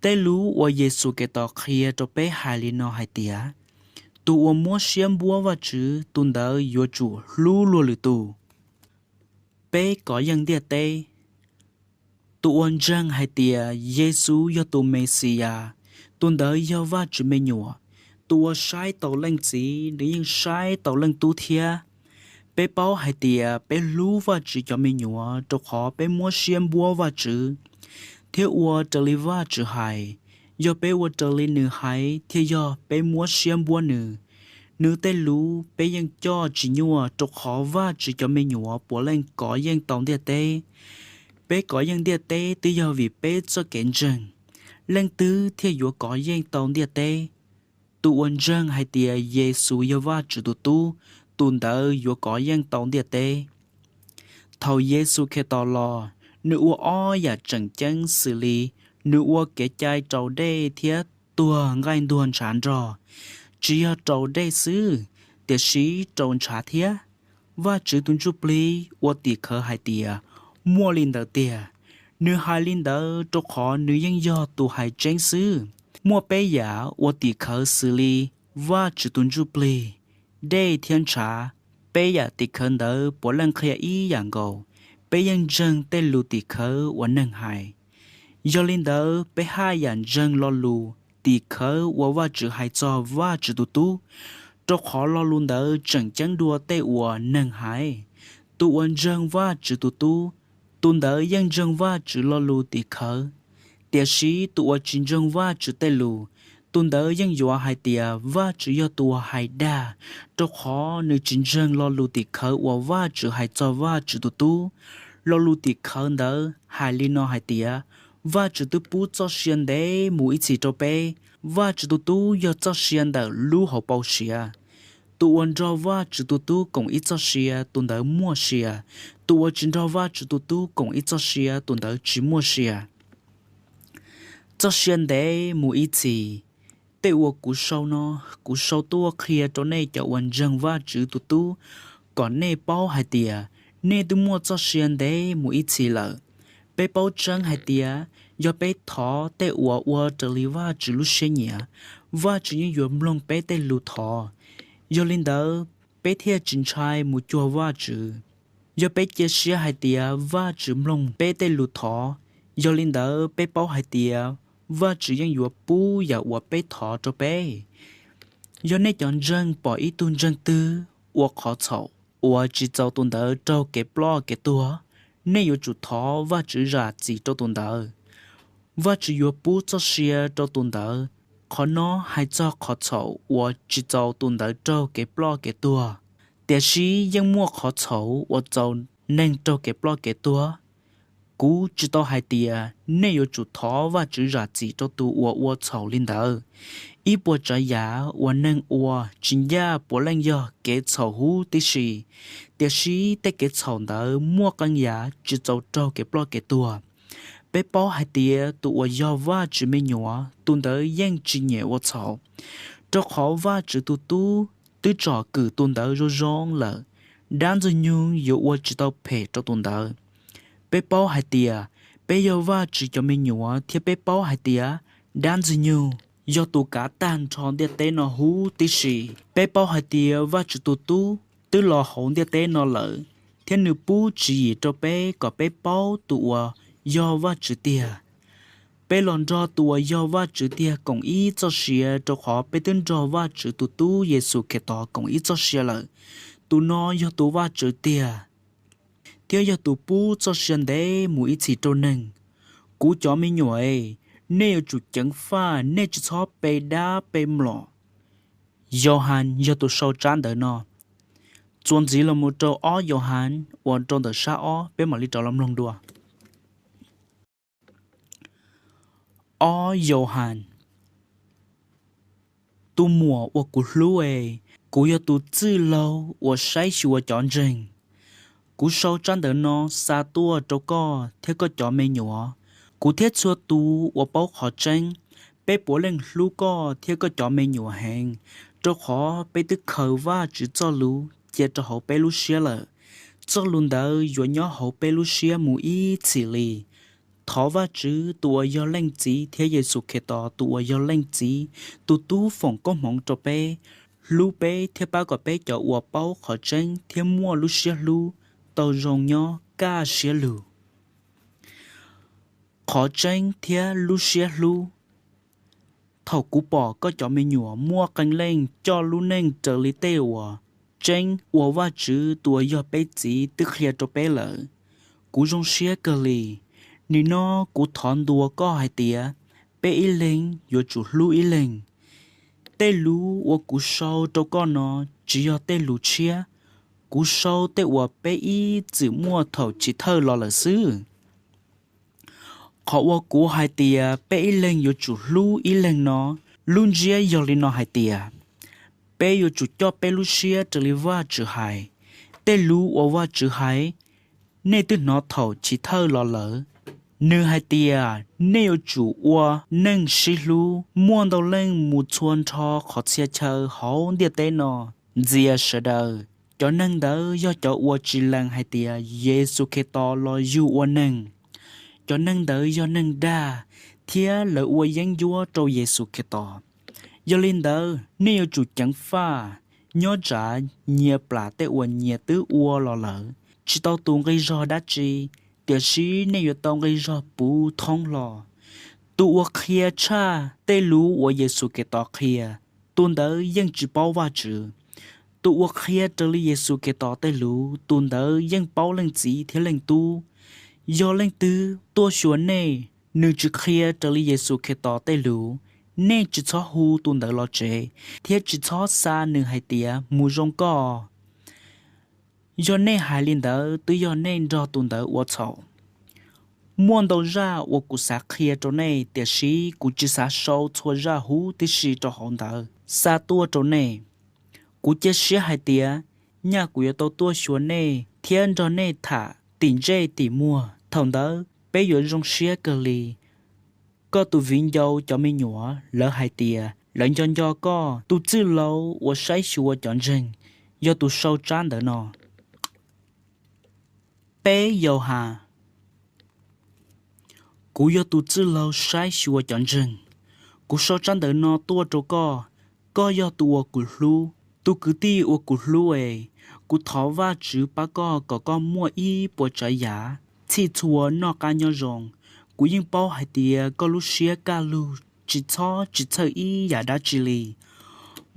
Tej lus uas Yexus Khetos qhia rau peb hais li no hais tias, tus uas muab siab npuab Vajtswv, tus ntawd yuav tsum hlub luag lwm tus. Peb kov yeej ntiaj teb. Tus uas ntseeg hais tias Yexus yog tus Mexiyas, tus ntawd yog Vajtswv me nyuam. Tus uas saib taus Leej Txiv, nws yeej saib taus Leej Tub thiab. Peb paub hais tias peb hlub Vajtswv cov me nyuam rau qhov peb muab siab npuab Vajtswv thiab ua raws li Vajtswv hais. Yog peb ua raws li nws hais thiaj yog peb muab siab npuab nws. Nws tej lus peb yeej coj tsis nyuaj, rau qhov Vajtswv cov me nyuam puav leej kov yeej tau ntiaj teb. Peb kov yeej ntiaj teb twb yog vim peb txoj kev ntseeg. Leej twg thiaj yuav kov yeej tau ntiaj teb? Tus uas ntseeg hais tias Yexus yog Vajtswv tus Tub, tus ntawd yuav kov yeej tau ntiaj teb. Thaum Yexus Khetos los, nws ua ob yam tseem ceeb xws li nws ua kev cai raus dej thiab tuag nqaij ntuag ntshav nrog. Tsis yog raus dej xwb, tiam sis raus ntshav thiab. Vajtswv tus Ntsuj Plig ua tim khawv hais tias muaj li ntawd tiag. Nws hais li ntawd rau qhov nws yeej yog tus hais tseeb xwb. Muaj peb yam ua tim khawv xws li Vajtswv tus Ntsuj Plig, dej thiab ntshav. Peb yam tim khawv ntawd puav leej qhia ib yam nkaus. Peb yeej ntseeg tej lus tim khawv uas neeg hais. Yog li ntawd peb haj yam ntseeg lo lus tim khawv uas Vajtswv hais txog Vajtswv tus Tub, rau qhov lo lus ntawd tseem ceeb dua tej uas neeg hais. Tus uas ntseeg Vajtswv tus Tub, tus ntawd yeej ntseeg Vajtswv lo lus tim khawv. Tiam sis tus uas tsis ntseeg Vajtswv tej lus, tus ntawd yeej yuav hais tias Vajtswv yog tus uas hais dag, rau qhov nws tsis ntseeg lo lus tim khawv uas Vajtswv hais txog Vajtswv tus Tub. Lo lus tim khawv ntawd hais li no hais tias, Vajtswv twb pub txoj sia ntev mus ib txhis rau peb. Vajtswv tus Tub yog txoj sia ntawm lub hauv paus siav. Tus uas nrog Vajtswv tus Tub koom ib txoj sia, tus ntawd muaj sia. Tus uas tsis nrog Vajtswv tus Tub koom ib txoj sia, tus ntawd tsis muaj sia. Txoj sia ntev mus ib txhis. Tej uas kuv sau no, kuv sau tuaj qhia rau nej cov uas ntseeg Vajtswv tus Tub, kom nej paub hais tias nej twb muaj txoj sia ntev mus ib txhis lawm. Peb paub tseeb hais tias yog peb thov tej uas ua raws li Vajtswv lub siab nyiam, Vajtswv yeej yuav mloog peb tej lus thov. Yog li ntawd, peb thiaj tsis ntshai mus cuag Vajtswv. Yog peb cia siab hais tias Vajtswv mloog peb tej lus thov, yog li ntawd peb paub hais tias Vajtswv yeej yuav pub yam uas peb thov rau peb. Yog nej cov ntseeg pom ib tug ntseeg twg ua qhov txhaum uas tsis txaus tus ntawd raug kev ploj kev tuag, nej yuav tsum thov Vajtswv zam txim rau tus ntawd. Vajtswv yuav pub txoj sia rau tus ntawd. Qhov no hais txog qhov txhaum uas tsis txaus tus ntawd raug kev ploj kev tuag, tiam sis yeej muaj qhov txhaum uas txaus neeg raug kev ploj kev tuag. Kuv tsis tau hais tias nej yuav tsum thov Vajtswv zam txim rau tus uas ua txhaum li ntawd. Ib puas tsav yam uas neeg ua tsis ncaj puav leej yog kev txhaum huv tib si, tiam sis tej kev txhaum ntawd muaj qee yam tsis txaus raug kev ploj kev tuag. Peb paub hais tias tus uas yog Vajtswv me nyuam, tus ntawd yeej tsis nyiam ua txhaum, rau qhov Vajtswv tus Tub twb tsom kwm tus ntawd zoo zoo lawm, dab Ntxwg nyoog yuav ua tsis tau phem rau tus ntawd. Peb paub hais tias peb yog Vajtswv cov me nyuam thiab peb paub hais tias dab Ntxwg nyoog yog tus kav tag nrho ntiaj teb no huv tib si. Peb paub hais tias Vajtswv tus Tub twb los hauv ntiaj teb no lawm, thiab nws pub tswv yim rau peb kom peb paub tus uas yog Vajtswv tiag. Peb los nrog tus uas yog Vajtswv tiag koom ib txoj sia, rau qhov peb twb nrog Vajtswv tus Tub Yexus Khetos koom ib txoj sia lawm. Tus no yog tus Vajtswv tiag, thiab yog tus pub txoj sia ntev mus ib txhis rau neeg. Kuv cov me nyuam es, nej yuav tsum ceev faj, nej tsis txhob pe dab pe mlom. Yauhas yog tus sau tsab ntawv no. Txuas ntxiv los mus rau ob Yauhas uas rau ntawm sab ob, peb mam li rov los mloog dua. Ob Yauhas. Tus muam uas kuv hlub es, kuv yog tus txwj laug uas saib xyuas cov ntseeg. Kuv sau tsab ntawv no xa tuaj rau koj thiab koj cov me nyuam, kuv thiab txhua tus uas paub qhov tseeb. Peb puav leej hlub koj thiab koj cov me nyuam heev, rau qhov peb twb khaws Vajtswv txoj lus cia rau hauv peb lub siab lawm. Txoj lus ntawd yuav nyob hauv peb lub siab mus ib txhis li. Thov Vajtswv tus uas yog Leej Txiv thiab Yexus Khetos tus uas yog Leej Txiv, tus tub foom koob hmoov rau peb, hlub peb thiab pab kom peb cov uas paub qhov tseeb thiab muaj lub siab hlub tau zoo nyob kaj siab lug. Qhov tseeb thiab lub siab hlub. Thaum kuv pom koj cov me nyuam muaj qee leej coj lub neej raws li tej uas tseeb uas Vajtswv tus uas yog peb Txiv twb qhia rau peb lawm, kuv zoo siab kawg li. Nim no kuv thov ntuas koj hais tias peb ib leeg yuav tsum hlub ib leeg. Tej lus uas kuv sau rau koj no tsis yog tej lus tshiab, kuv sau tej uas peb ib txwm muaj thaum chiv thawj los lawm xwb. Qhov uas kuv hais tias peb ib leeg yuav tsum hlub ib leeg no, lub ntsiab yog li no hais tias, peb yuav tsum coj peb lub siab raws li Vajtswv hais. Tej lus uas Vajtswv hais, nej twb hnov thaum chiv thawj los lawm. Nws hais tias nej yuav tsum ua neej sib hlub. Muaj ntau leej mus txhua nrho qhov txhia chaw hauv ntiaj teb no, ntxias sawv daws. Cov neeg ntawd yog cov uas tsis lees hais tias Yexus Khetos los yug ua neeg. Cov neeg ntawd yog neeg dag, thiab lawv ua yeeb ncuab rau Yexus Khetos. Yog li ntawd, nej yuav tsum ceev faj, nyob tsam nyias plam tej uas nyias twb ua los lawm, tsis tau tus nqi zog dab tsi, tiam sis nej yuav tau nqi zog puv thoob hlo. Tus uas qhia tshaj tej lus uas Yexus Khetos qhia, tus ntawd yeej tsis paub Vajtswv. Tus uas qhia raws li Yexus Khetos tej lus, tus ntawd yeej paub Leej Txiv thiab Leej Tub. Yog leej twg tuaj xyuas nej, nws tsis qhia raws li Yexus Khetos tej lus, nej tsis txhob hu tus ntawd los tsev, thiab tsis txhob xa nws hais tias, mus zoo koj. Yog nej hais li ntawd, twb yog nej nrog tus ntawd ua txhaum. Muaj ntau zaj uas kuv xav qhia rau nej, tiam sis kuv tsis xav sau txhua zaj huv tib si rau hauv ntawv xa tuaj rau nej. Kuv cia siab hais tias, nyaj kuv yuav tau tuaj xyuas nej thiab nrog nej tham tim ntsej tim muag. Thaum ntawd peb yuav zoo siab kawg li. Koj tus viv ncaus cov me nyuam, lawv hais tias lawv nco nco koj. Tus txwj laug uas saib xyuas cov ntseeg yog tus sau tsab ntawv no. Peb Yauhas. Kuv yog tus txwj laug saib xyuas cov ntseeg. Kuv sau tsab ntawv no tuaj rau koj. Koj yog tus uas kuv hlub. Tus kwv tij uas kuv hlub es, kuv thov Vajtswv pab koj kom koj muaj ib puas tsav yam, txhij txhua noj qab nyob zoo. Kuv yeej paub hais tias koj lub siab kaj lug tsis txhob tsis txhawj ib yam dab tsi li.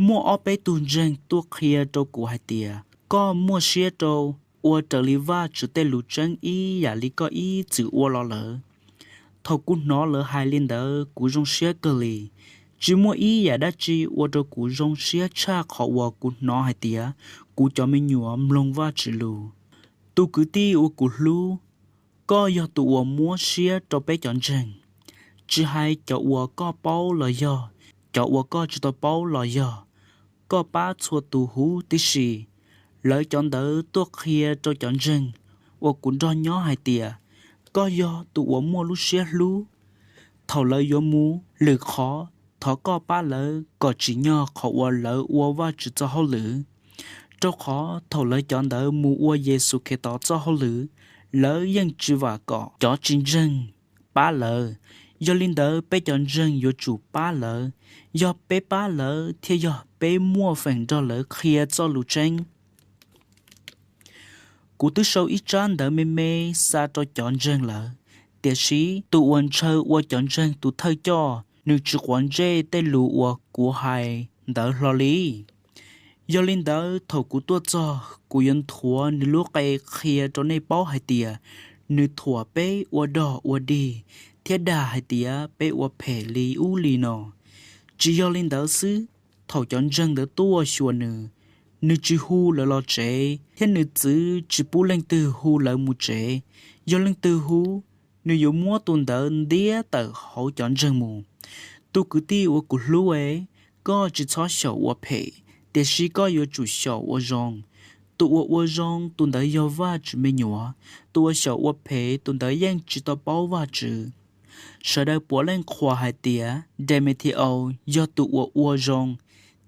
Muaj ob peb tug ntseeg tuaj qhia rau kuv hais tias koj muaj siab rau ua raws li Vajtswv tej lus tseeb ib yam li koj ib txwm ua los lawm. Thaum kuv hnov lawv hais li ntawd, kuv zoo siab kawg li. Tsis muaj ib yam dab tsi ua rau kuv zoo siab tshaj qhov uas kuv hnov hais tias kuv cov me nyuam mloog Vajtswv lus. Tus kwv tij uas kuv hlub, koj yog tus uas muab siab rau peb cov ntseeg, tsis hais cov uas koj paub los yog cov uas koj tsis tau paub los yog, koj pab txhua tus huv tib si. Lawv cov ntawd tuaj qhia rau cov ntseeg uas kuv nrog nyob hais tias koj yog tus uas muaj lub siab hlub. Thaum lawv yuav mus lwm qhov, thov koj pab lawv kom tsim nyog qhov uas lawv ua Vajtswv txoj hauj lwm, rau qhov thaum lawv cov ntawd mus ua Yexus Khetos txoj hauj lwm, lawv yeej tsis vam kom cov tsis ntseeg pab lawv. Yog li ntawd, peb cov ntseeg yuav tsum pab lawv. Yog peb pab lawv thiaj yog peb muaj feem nrog lawv qhia txoj lus tseeb. Kuv twb sau ib tsab ntawv me me xa rau cov ntseeg lawm, tiam sis tus uas ntshaw ua cov ntseeg tus thawj coj, nws tsis quav ntsej tej lus uas kuv hais ntawd hlo li. Yog li ntawd, thaum kuv tuaj txog, kuv yuav nthuav nws lub qe qhia rau nej paub hais tias nws thuam peb ua dog ua dig thiab dag hais tias peb ua phem li ub li no. Tsis yog li ntawd xwb, thaum cov ntseeg ntawd tuaj xyuas nws, nws tsis hu lawv los tsev, thiab nws txwv tsis pub leej twg hu lawv mus tsev. Yog leej twg hu, nws yuav muab tus ntawd ntiab tawm hauv cov ntseeg mus. Tus kwv tij uas kuv hlub e, koj tsis txhob xyaum ua phem, tiam sis koj yuav tsum xyaum ua zoo. Tus uas ua zoo, tus ntawd yog Vajtswv me nyuam. Tus uas xyaum ua phem, tus ntawd yeej tsis tau paub Vajtswv. Sawv daws puav leej qhuas hais tias Demetriaus yog tus uas ua zoo,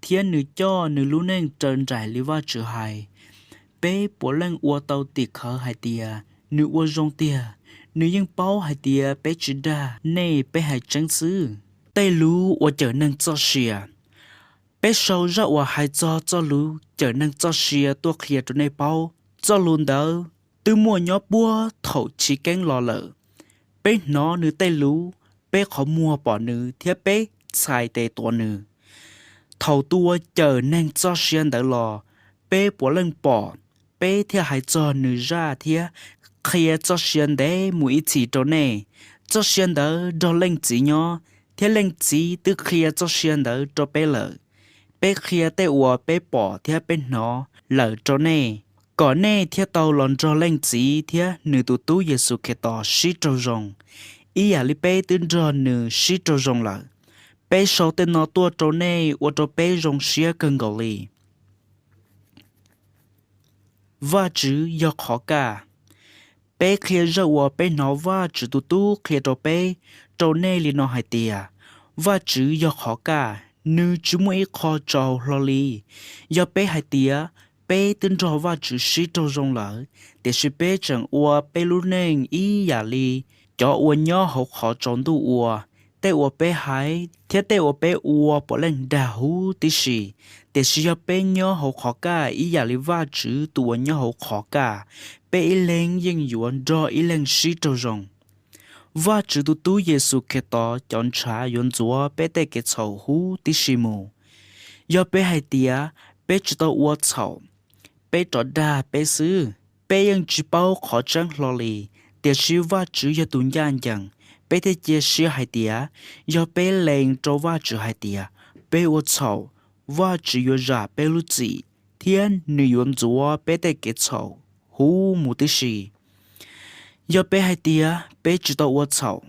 thiab nws coj nws lub neej raws nraim li Vajtswv hais. Peb puav leej ua tau tim khawv hais tias nws ua zoo tiag. Nws yeej paub hais tias peb tsis dag nej, peb hais tseeb xwb. Tej lus uas cawm neeg txoj sia. Peb sau zaj uas hais txog txoj lus cawm neeg txoj sia tuaj qhia rau nej paub. Txoj lus ntawd twb muaj nyob puag thaum chiv keeb los lawm. Peb hnov nws tej lus, peb qhov muag pom nws thiab peb txhais tes tuav nws. Thaum tus uas cawm neeg txoj sia ntawd los, peb puav leej pom, peb thiaj hais txog nws zaj thiab qhia txoj sia ntev mus ib txhis rau nej. Txoj sia ntawd nrog Leej Txiv nyob, thiab Leej Txiv twb qhia txoj sia ntawd rau peb lawm. Peb qhia tej uas peb pom thiab peb hnov lawm rau nej, kom nej thiaj tau los nrog Leej Txiv thiab nws tus Tub Yexus Khetos sib raug zoo, ib yam li peb twb nrog nws sib raug zoo lawm. Peb sau tej no tuaj rau nej ua rau peb zoo siab kawg nkaus li. Vajtswv yog qhov kaj. Peb qhia zaj uas peb hnov Vajtswv tus Tub qhia rau peb, rau nej li no hais tias, Vajtswv yog qhov kaj, nws tsis muaj ib qho tsaus hlo li. Yog peb hais tias peb twb nrog Vajtswv sib raug zoo lawm, tiam sis peb tseem ua peb lub neej ib yam li cov uas nyob hauv qhov tsaus ntuj ua, tej uas peb hais thiab tej uas peb ua puav leej dag huv tib si. Tiam sis yog peb nyob hauv qhov kaj ib yam li Vajtswv tus uas nyob hauv qhov kaj, peb ib leeg yeej yuav nrog ib leeg sib raug zoo. Vajtswv tus Tub Yexus Khetos cov ntshav yuav ntxuav peb tej kev txhaum huv tib si mus. Yog peb hais tias peb tsis tau ua txhaum, peb rov dag peb xwb. Peb yeej tsis paub qhov tseeb hlo li, tiam sis Vajtswv yog tus ncaj ncees, peb thiaj cia siab hais tias, yog peb lees rau Vajtswv hais tias peb ua txhaum, Vajtswv yuav zam peb lub txim thiab nws yuav ntxuav peb tej kev txhaum huv mus tib si. Yog peb hais tias peb tsis tau ua txhaum,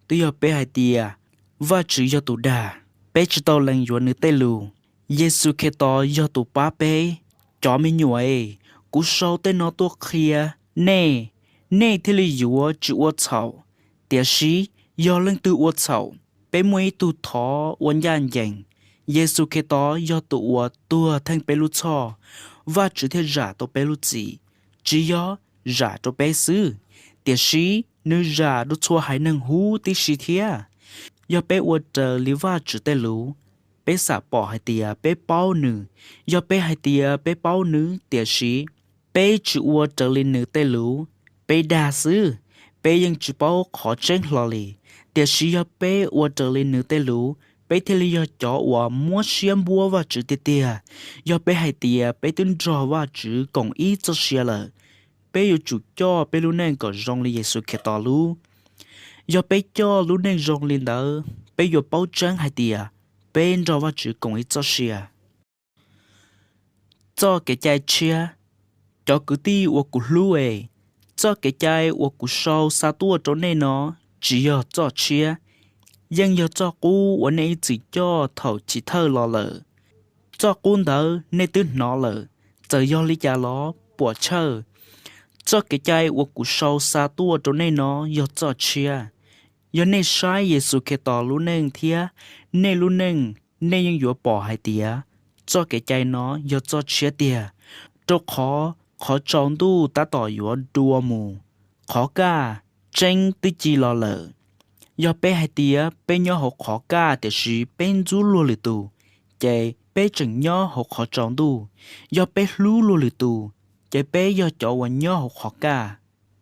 twb yog peb hais tias Vajtswv yog tus dag, peb tsis tau lees yuav nws tej lus. Yexus Khetos yog tus pab peb. Cov me nyuam es, kuv sau tej no tuaj qhia nej, nej thiaj li yuav tsis ua txhaum. Tiam sis yog leej twg ua txhaum, peb muaj ib tug thov uas ncaj ncees, Yexus Khetos yog tus uas tuag theej peb lub txhoj, Vajtswv thiaj zam tau peb lub txim. Tsis yog zam rau peb xwb, tiam sis nws zam rau txhua haiv neeg huv tib si thiab. Yog peb ua raws li Vajtswv tej lus, peb xam pom hais tias peb paub nws. Yog peb hais tias peb paub nws, tiam sis peb tsis ua raws li nws tej lus, peb dag xwb, peb yeej tsis paub qhov tseeb hlo li. Tiam sis yog peb ua raws li nws tej lus, peb thiaj li yog cov uas muab siab npuab Vajtswv tiag tiag. Yog peb hais tias peb twb nrog Vajtswv koom ib txoj sia lawm, peb yuav tsum coj peb lub neej kom zoo li Yexus Khetos lub. Yog peb coj lub neej zoo li ntawd, peb yuav paub tseeb hais tias peb nrog Vajtswv koom ib txoj sia. Txoj kev cai tshiab. Cov kwv tij uas kuv hlub es, txoj kev cai uas kuv sau xa tuaj rau nej no tsis yog txoj tshiab, yeej yog txoj qub uas nej ib txwm coj thaum chiv thawj los lawm. Txoj qub ntawd nej twb hnov lawm, txawm yog li cas los puam chawj. Txoj kev cai uas kuv sau xa tuaj rau nej no yog txoj tshiab. Yog nej saib Yexus Khetos lub neej thiab nej lub neej, nej yeej yuav pom hais tias txoj kev cai no yog txoj tshiab tiag, rau qhov qhov tsaus ntuj tab tom yuav dua mus, qhov kaj tseeb twb ci los lawm. Yog peb hais tias peb nyob hauv qhov kaj tiam sis peb ntxub luag lwm tus, ces peb tseem nyob hauv qhov tsaus ntuj. Yog peb hlub luag lwm tus, ces peb yog cov uas nyob hauv qhov kaj.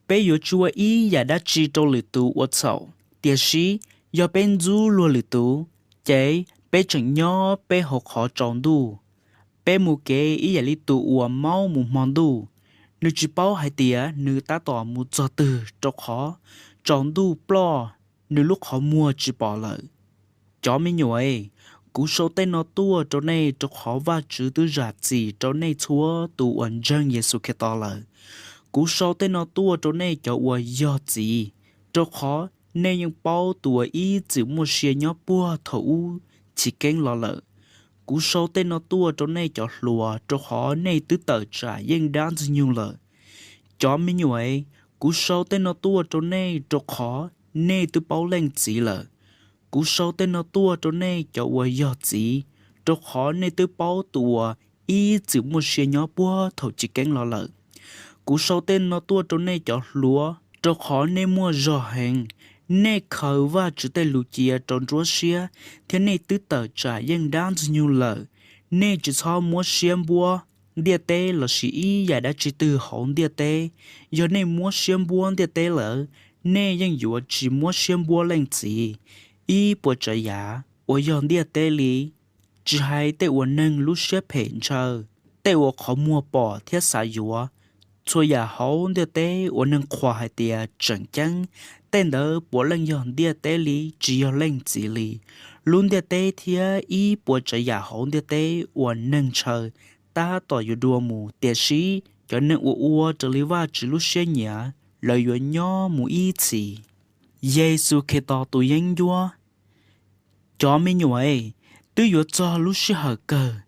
Peb yuav tsis ua ib yam dab tsi rau lwm tus ua txhaum, tiam sis yog peb ntxub luag lwm tus, ces peb tseem nyob peb hauv qhov tsaus ntuj. Peb mus kev ib yam li tus uas maub mus hmo ntuj, nws tsis paub hais tias nws tab tom mus txog twg, rau qhov tsaus ntuj ploj, nws lub qhov muag tsis pom lawm. Cov me nyuam, kuv sau tej no tuaj rau nej rau qhov Vajtswv twb zam txim rau nej txhua tus uas ntseeg Yexus Khetos lawm. Kuv sau tej no tuaj rau nej cov uas yog txiv, rau qhov nej yeej paub tus uas ib txwm muaj sia nyob puag thaum ub chiv keeb los lawm. Kuv sau tej no tuaj rau nej cov hluas, rau qhov nej twb tawm tsam yeej dab ntxwg nyoog lawm. Cov me nyuam, kuv sau tej no tuaj rau nej rau qhov nej twb paub Leej Txiv lawm. Kuv sau tej no tuaj rau nej cov uas yog txiv, rau qhov nej twb paub tus uas ib txwm muaj sia nyob puag thaum chiv keeb los lawm. Kuv sau tej no tuaj rau nej cov hluas, rau qhov nej muaj zog heev. Nej khaws Vajtswv tej lus cia rau nruab siab, thiab nej twb tawm tsam yeej dab ntxwg nyoog lawm. Nej tsis txhob muab siab npuab ntiaj teb lossis ib yam dab tsi twg hauv ntiaj teb. Yog nej muab siab npuab ntiaj teb lawm, nej yeej yuav tsis muab siab npuab Leej Txiv. Ib puas tsav yam uas yog ntiaj teb li, tsis hais tej uas neeg lub siab phem ntshaw, tej uas qhov muag pom thiab xav yuav, txhua yam hauv ntiaj teb uas neeg qhuas hais tias tseem ceeb, tej ntawd puav leej yog ntiaj teb li, tsis yog Leej Txiv li. Lub ntiaj teb thiab ib puas tsav yam hauv ntiaj teb uas neeg ntshaw tab tom yuav dua mus, tiam sis cov neeg uas ua raws li Vajtswv lub siab nyiam, lawv yuav nyob mus ib txhis. Yexus Khetos tus yeeb ncuab. Cov me nyuam, twb yuav txog lub sij hawm kawg.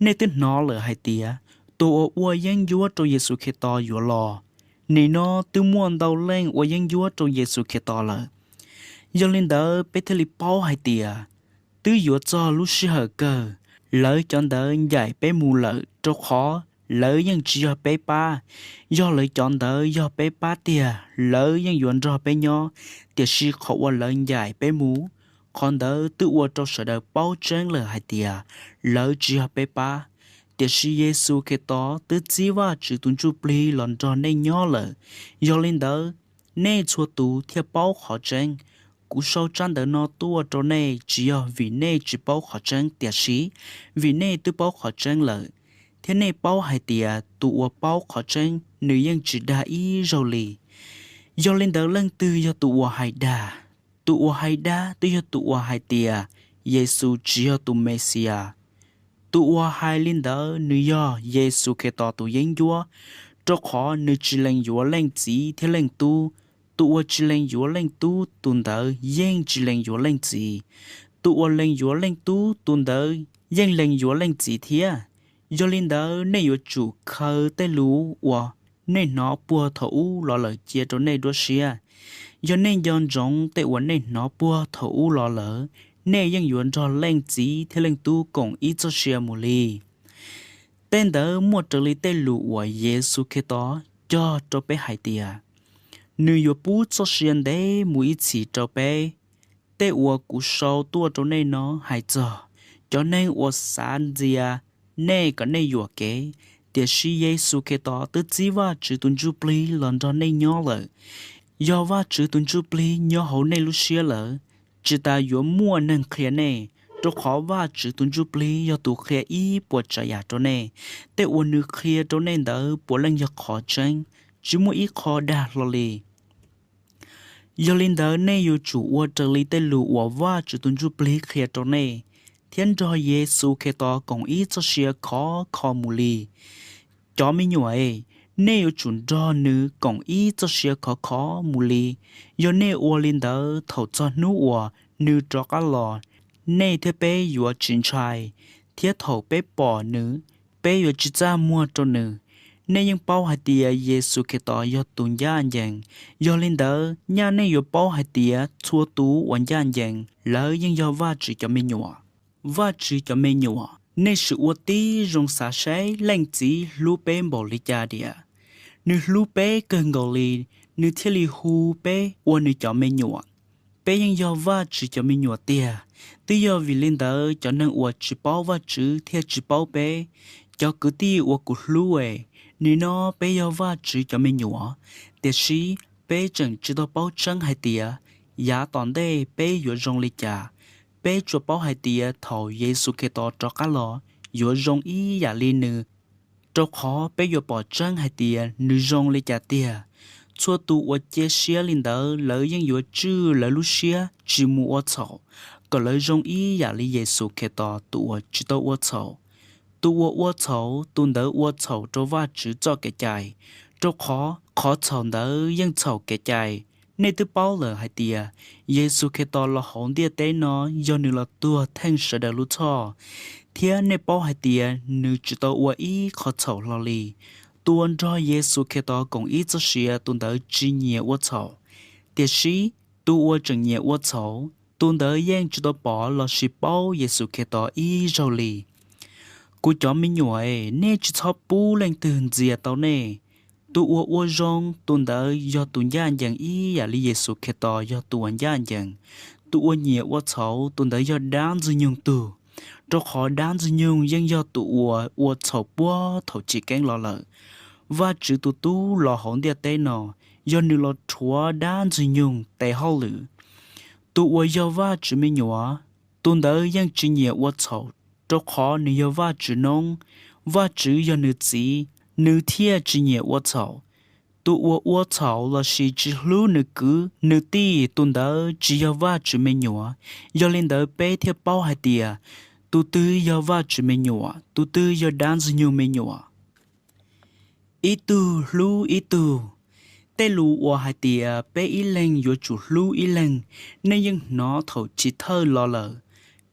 Nej twb hnov lawm hais tias, tus uas ua yeeb ncuab rau Yexus Khetos yuav los. Nim no twb muaj ntau leej ua yeeb ncuab rau Yexus Khetos lawm. Yog li ntawd peb thiaj li paub hais tias, twb yuav txog lub sij hawm kawg. Lawv cov ntawd ncaim peb mus lawm, rau qhov lawv yeej tsis yog peb pab. Yog lawv cov ntawd yog peb pab tiag, lawv yeej yuav nrog peb nyob, tiam sis qhov uas lawv ncaim peb mus, qhov ntawd twb ua rau sawv daws paub tseeb lawm hais tias, lawv tsis yog peb pab. Tiam sis Yexus Khetos twb txib Vajtswv tus Ntsuj Plig los nrog nej nyob lawm. Yog li ntawd, nej txhua tus thiaj paub qhov tseeb. Kuv sau tsab ntawv no tuaj rau nej tsis yog vim nej tsis paub qhov tseeb, tiam sis vim nej twb paub qhov tseeb lawm, thiab nej paub hais tias tus uas paub qhov tseeb, nws yeej tsis dag ib zaug li. Yog li ntawd, leej twg yog tus uas hais dag? Tus uas hais dag twb yog tus uas hais tias, Yexus tsis yog tus Mexiyas. Tus uas hais li ntawd, nws yog Yexus Khetos tus yeeb ncuab, rau qhov nws tsis lees yuav Leej Txiv thiab Leej Tub. Tus uas tsis lees yuav Leej Tub, tus ntawd yeej tsis lees yuav Leej Txiv. Tus uas lees yuav Leej Tub, tus ntawd yeej lees yuav Leej Txiv thiab. Yog li ntawd, nej yuav tsum khaws tej lus uas nej hnov puag thaum ub los lawm cia rau nej nruab siab. Yog nej nco ntsoov tej uas nej hnov puag thaum ub los lawm, nej yeej yuav nrog Leej Txiv thiab Leej Tub koom ib txoj sia mus li. Tej ntawd muaj raws li tej lus uas Yexus Khetos cog rau peb hais tias, nws yuav pub txoj sia ntev mus ib txhis rau peb. Tej uas kuv sau tuaj rau nej no hais txog cov neeg uas xav ntxias nej kom nej yuam kev, tiam sis Yexus Khetos twb txib Vajtswv tus Ntsuj Plig los nrog nej nyob lawm. Yog Vajtswv tus Ntsuj Plig nyob hauv nej lub siab lawm, tsis tas yuav muaj neeg qhia nej, rau qhov Vajtswv tus Ntsuj Plig yog tus qhia ib puas tsav yam rau nej. Tej uas nws qhia rau nej ntawd puav leej yog qhov tseeb, tsis muaj ib qho dag hlo li. Yog li ntawd, nej yuav tsum ua raws li tej lus uas Vajtswv tus Ntsuj Plig qhia rau nej, thiab nrog Yexus Khetos koom ib txoj sia khov kho mus li. Cov me nyuam, nej yuav tsum nrog nws koom ib txoj sia khov kho mus li. Yog nej ua li ntawd, thaum txog hnub uas nws rov qab los, nej thiab peb yuav tsis ntshai, thiab thaum peb pom nws, peb yuav tsis txaj muag rau nws. Nej yeej paub hais tias Yexus Khetos yog tus ncaj ncees. Yog li ntawd, nyaj nej yuav paub hais tias txhua tus uas ncaj ncees, lawv yeej yog Vajtswv cov me nyuam. Vajtswv cov me nyuam, nej sim ua tib zoo xav seb Leej Txiv hlub peb npaum li cas tiag. Nws hlub peb kawg nkaus li, nws thiaj li hu peb ua nws cov me nyuam. Peb yeej yog Vajtswv cov me nyuam tiag. Twb yog vim li ntawd cov neeg uas tsis paub Vajtswv thiaj tsis paub peb. Cov kwv tij uas kuv hlub es, nim no peb yog Vajtswv cov me nyuam, tiam sis peb tseem tsis tau paub tseeb hais tias yav tom ntej peb yuav zoo li cas. Peb tsuas paub hais tias thaum Yexus Khetos rov qab los yuav zoo ib yam li nws, rau qhov peb yuav pom tseeb hais tias nws zoo li cas tiag. Txhua tus uas cia siab li ntawd lawv yeej yuav tswj lawv lub siab tsis mus ua txhaum, kom lawv zoo ib yam li Yexus Khetos tus uas tsis tau ua txhaum. Tus uas ua txhaum, tus ntawd ua txhaum rau Vajtswv txoj kev cai, rau qhov qhov txhaum ntawd yeej txhaum kev cai. Nej twb paub lawm hais tias Yexus Khetos los hauv ntiaj teb no yog nws los tuag theej sawv daws lub txhoj, thiab nej paub hais tias nws tsis tau ua ib qho txhaum hlo li. Tus uas nrog Yexus Khetos koom ib txoj sia, tus ntawd tsis nyiam ua txhaum, tiam sis tus uas tseem nyiam ua txhaum, tus ntawd yeej tsis tau pom lossis paub Yexus Khetos ib zaug li. Kuv cov me nyuam es, nej tsis txhob pub leej twg ntxias tau nej. Tus uas ua zoo, tus ntawd yog tus ncaj ncees ib yam li Yexus Khetos yog tus uas ncaj ncees. Tus uas nyiam ua txhaum, tus ntawd yog dab Ntxwg Nyoog tug, rau qhov dab Ntxwg Nyoog yeej yog tus uas ua txhaum puag thaum chiv keeb los lawm. Vajtswv tus Tub los hauv ntiaj teb no yog nws los rhuav dab Ntxwg Nyoog tes hauj lwm. Tus uas yog Vajtswv me nyuam, tus ntawd yeej tsis nyiam ua txhaum, rau qhov nws yog Vajtswv noob, Vajtswv yog nws Txiv, nws thiaj tsis nyiam ua txhaum. Tus uas ua txhaum lossis tsis hlub nws kwv nws tij, tus ntawd tsis yog Vajtswv me nyuam. Yog li ntawd peb thiaj paub hais tias tus twg yog Vajtswv me nyuam, tus twg yog dab Ntxwg Nyoog me nyuam. Ib tug hlub ib tug. Tej lus uas hais tias peb ib leeg yuav tsum hlub ib leeg, nej yeej hnov thaum chiv thawj los lawm.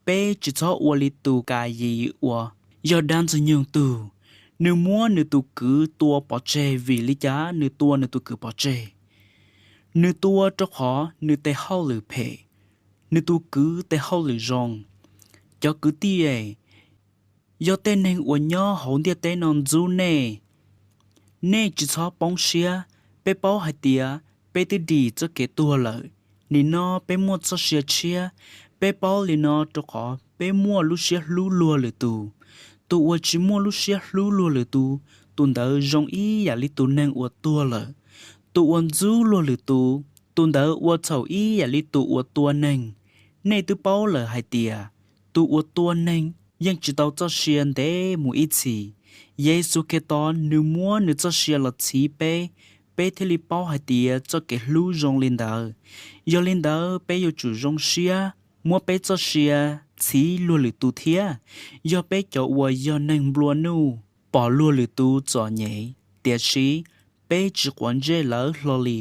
Peb tsis txhob ua li tus Kayis uas yog dab Ntxwg Nyoog tug. Nws muab nws tus kwv tua pov tseg. Vim li cas nws tua nws tus kwv pov tseg? Nws tua rau qhov nws tes hauj lwm phem, nws tus kwv tes hauj lwm zoo. Cov kwv tij, yog tej neeg uas nyob hauv ntiaj teb no ntxub nej, nej tsis txhob poob siab. Peb paub hais tias peb twb dim txoj kev tuag lawm, nim no peb muaj txoj sia tshiab. Peb paub li no rau qhov peb muaj lub siab hlub luag lwm tus. Tus uas tsis muaj lub siab hlub luag lwm tus, tus ntawd zoo ib yam li tus neeg uas tuag lawm. Tus uas ntxub luag lwm tus, tus ntawd ua txhaum ib yam li tus uas tua neeg. Nej twb paub lawm hais tias tus uas tua neeg yeej tsis tau txoj sia ntev mus ib txhis. Yexus Khetos nws muab nws txoj sia los txhiv peb, peb thiaj li paub hais tias txoj kev hlub zoo li ntawd. Yog li ntawd peb yuav tsum zoo siab muab peb txoj sia txhiv luag lwm tus thiab. Yog peb cov uas yog neeg nplua nuj pom luag lwm tus txom nyem, tiam sis peb tsis quav ntsej lawv hlo li,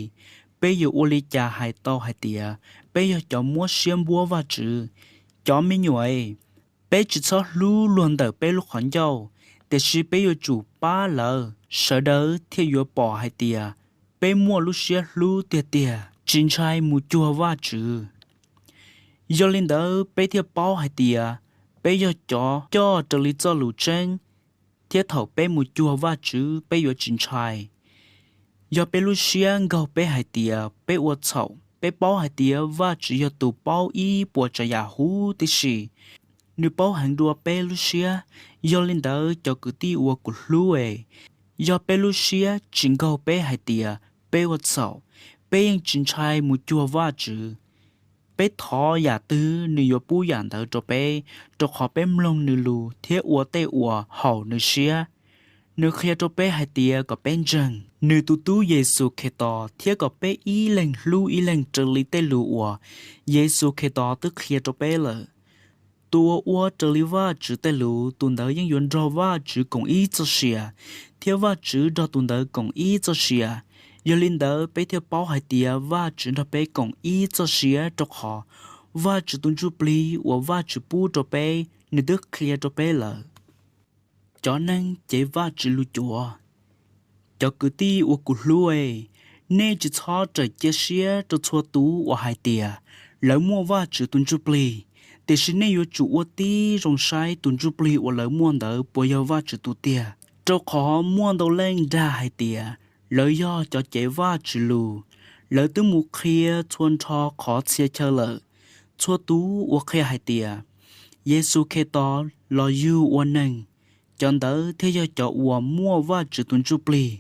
peb yuav ua li cas hais tau hais tias peb yog cov muab siab npuab Vajtswv? Cov me nyuam, peb tsis txhob hlub luag ntawm peb lub qhov ncauj, tiam sis peb yuav tsum pab lawv, sawv daws thiaj yuav pom hais tias peb muaj lub siab hlub tiag tiag, tsis ntshai mus cuag Vajtswv. Yog li ntawd peb thiaj paub hais tias peb yog cov coj raws li txoj lus tseeb, thiab thaum peb mus cuag Vajtswv peb yuav tsis ntshai. Yog peb lub siab nkaug peb hais tias peb ua txhaum, peb paub hais tias Vajtswv yog tus paub ib puas tsav yam huv tib si, nws paub heev dua peb lub siab. Yog li ntawd cov kwv tij uas kuv hlub es, yog peb lub siab tsis nkaug peb hais tias peb ua txhaum, peb yeej tsis ntshai mus cuag Vajtswv. Peb thov yam twg nws yuav pub yam ntawd rau peb, rau qhov peb mloog nws lus thiab ua tej uas haum nws siab. Nws qhia rau peb hais tias kom peb ntseeg nws tus tub Yexus Khetos thiab kom peb ib leeg hlub ib leeg raws li tej lus uas Yexus Khetos twb qhia rau peb lawm. Tus uas ua raws li Vajtswv tej lus, tus ntawd yeej yuav nrog Vajtswv koom ib txoj sia, thiab Vajtswv nrog tus ntawd koom ib txoj sia. Yog li ntawd peb thiaj paub hais tias Vajtswv nrog peb koom ib txoj sia, rau qhov Vajtswv tus Ntsuj Plig uas Vajtswv pub rau peb, nws twb qhia rau peb lawm. Cov neeg cev Vajtswv lus cuav. Cov kwv tij uas kuv hlub, nej tsis txhob rawm cia siab rau txhua tus uas hais tias lawv muaj Vajtswv tus Ntsuj Plig, tiam sis nej yuav tsum ua tib zoo saib tus Ntsuj Plig uas lawv muaj ntawd puas yog Vajtswv tus tiag, rau qhov muaj ntau leej dag hais tias lawv yog cov cev Vajtswv lus. Lawv twb mus qhia txhua nrho qhov txhia chaw lawm. Txhua tus uas qhia hais tias Yexus Khetos los yug ua neeg, cov ntawd thiaj yog cov uas muaj Vajtswv tus Ntsujplig.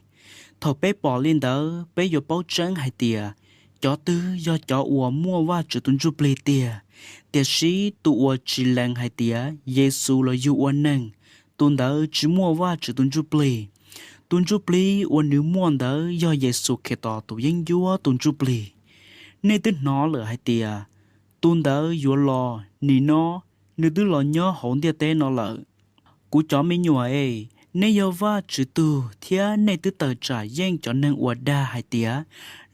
Thaum peb pom li ntawd, peb yuav paub tseeb hais tias cov twg yog cov uas muaj Vajtswv tus Ntsujplig tiag. Tiam sis tus uas tsis lees hais tias Yexus los yug ua neeg, tus ntawd tsis muaj Vajtswv tus Ntsujplig. Tus Ntsujplig uas nws muaj ntawd yog Yexus Khetos tus yeeb ncuab tus Ntsujplig. Nej twb hnov lawm hais tias, tus ntawd yuav los, nim no nws twb los nyob hauv ntiaj teb no lawm. Kuv cov me nyuam es, nej yog Vajtswv tug thiab nej twb tawm tsam yeej cov neeg uas dag hais tias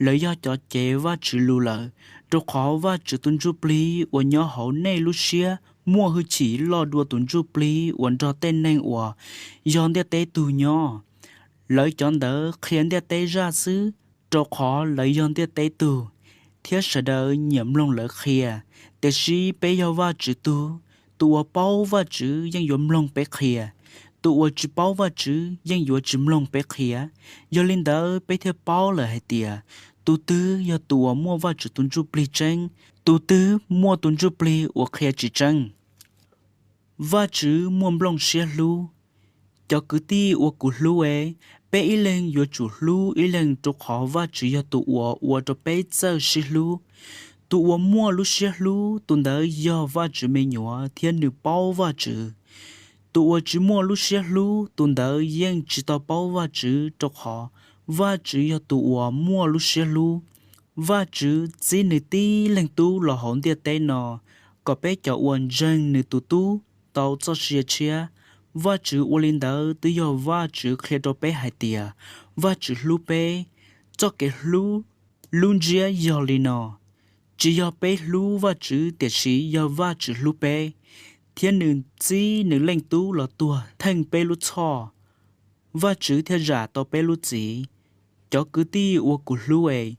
lawv yog cov cev Vajtswv lus lawm, rau qhov Vajtswv tus Ntsujplig uas nyob hauv nej lub siab muaj hwj chim loj dua tus Ntsujplig uas nrog tej neeg uas yog ntiaj teb tug nyob. Lawv cov ntawd qhia ntiaj teb zaj xwb, rau qhov lawv yog ntiaj teb tug, thiab sawv daws nyiam mloog lawv qhia. Tiam sis peb yog Vajtswv tug, tus uas paub Vajtswv yeej yuav mloog peb qhia. Tus uas tsis paub Vajtswv yeej yuav tsis mloog peb qhia. Yog li ntawd peb thiaj paub lawm hais tias tus twg yog tus uas muaj Vajtswv tus Ntsujplig tseeb. Tus twg muaj tus Ntsujplig uas qhia tsis tseeb. Vajtswv muaj nplooj siab hlub. Cov kwv tij uas kuv hlub es, peb ib leeg yuav tsum hlub ib leeg rau qhov Vajtswv yog tus uas ua rau peb txawj sib hlub. Tus uas muaj lub siab hlub, tus ntawd yog Vajtswv me nyuam thiab nws paub Vajtswv. Tus uas tsis muaj lub siab hlub, tus ntawd yeej tsis tau paub Vajtswv, rau qhov Vajtswv yog tus uas muaj lub siab hlub. Vajtswv txib nws tib leeg Tub los hauv ntiaj teb no kom peb cov uas ntseeg nws tus Tub tau txoj sia tshiab. Vajtswv ua li ntawd twb yog Vajtswv qhia rau peb hais tias Vajtswv hlub peb. Txoj kev hlub lub ntsiab yog li no: tsis yog peb hlub Vajtswv, tiam sis yog Vajtswv hlub peb, thiab nws txib nws leej Tub los tuag theej peb lub txhoj, Vajtswv thiaj zam tau peb lub txim. Cov kwv tij uas kuv hlub es,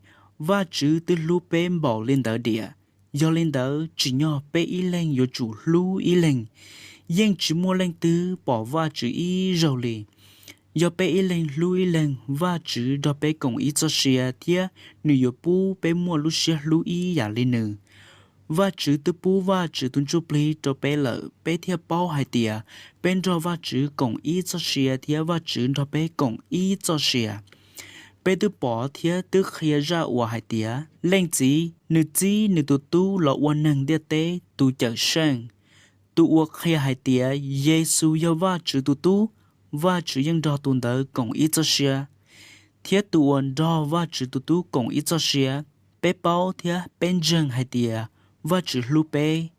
Vajtswv twb hlub peb npaum li ntawd diam. Yog li ntawd, tsim nyog peb ib leeg yuav tsum hlub ib leeg. Yeej tsis muaj leej twg pom Vajtswv ib zaug li. Yog peb ib leeg hlub ib leeg, Vajtswv nrog peb koom ib txoj sia thiab nws yuav pub peb muaj lub siab hlub ib yam li nws. Vajtswv twb pub Vajtswv tus Ntsujplig rau peb lawm, peb thiaj paub hais tias peb nrog Vajtswv koom ib txoj sia thiab Vajtswv nrog peb koom ib txoj sia. Peb twb pom thiab twb qhia zaj uas hais tias Leej Txiv nws txib nws tus Tub los ua neeg ntiaj teb tus Cawmseej. Tus uas qhia hais tias Yexus yog Vajtswv tus Tub, Vajtswv yeej nrog tus ntawd koom ib txoj sia, thiab tus uas nrog Vajtswv tus Tub koom ib txoj sia. Peb paub thiab peb ntseeg hais tias Vajtswv hlub peb.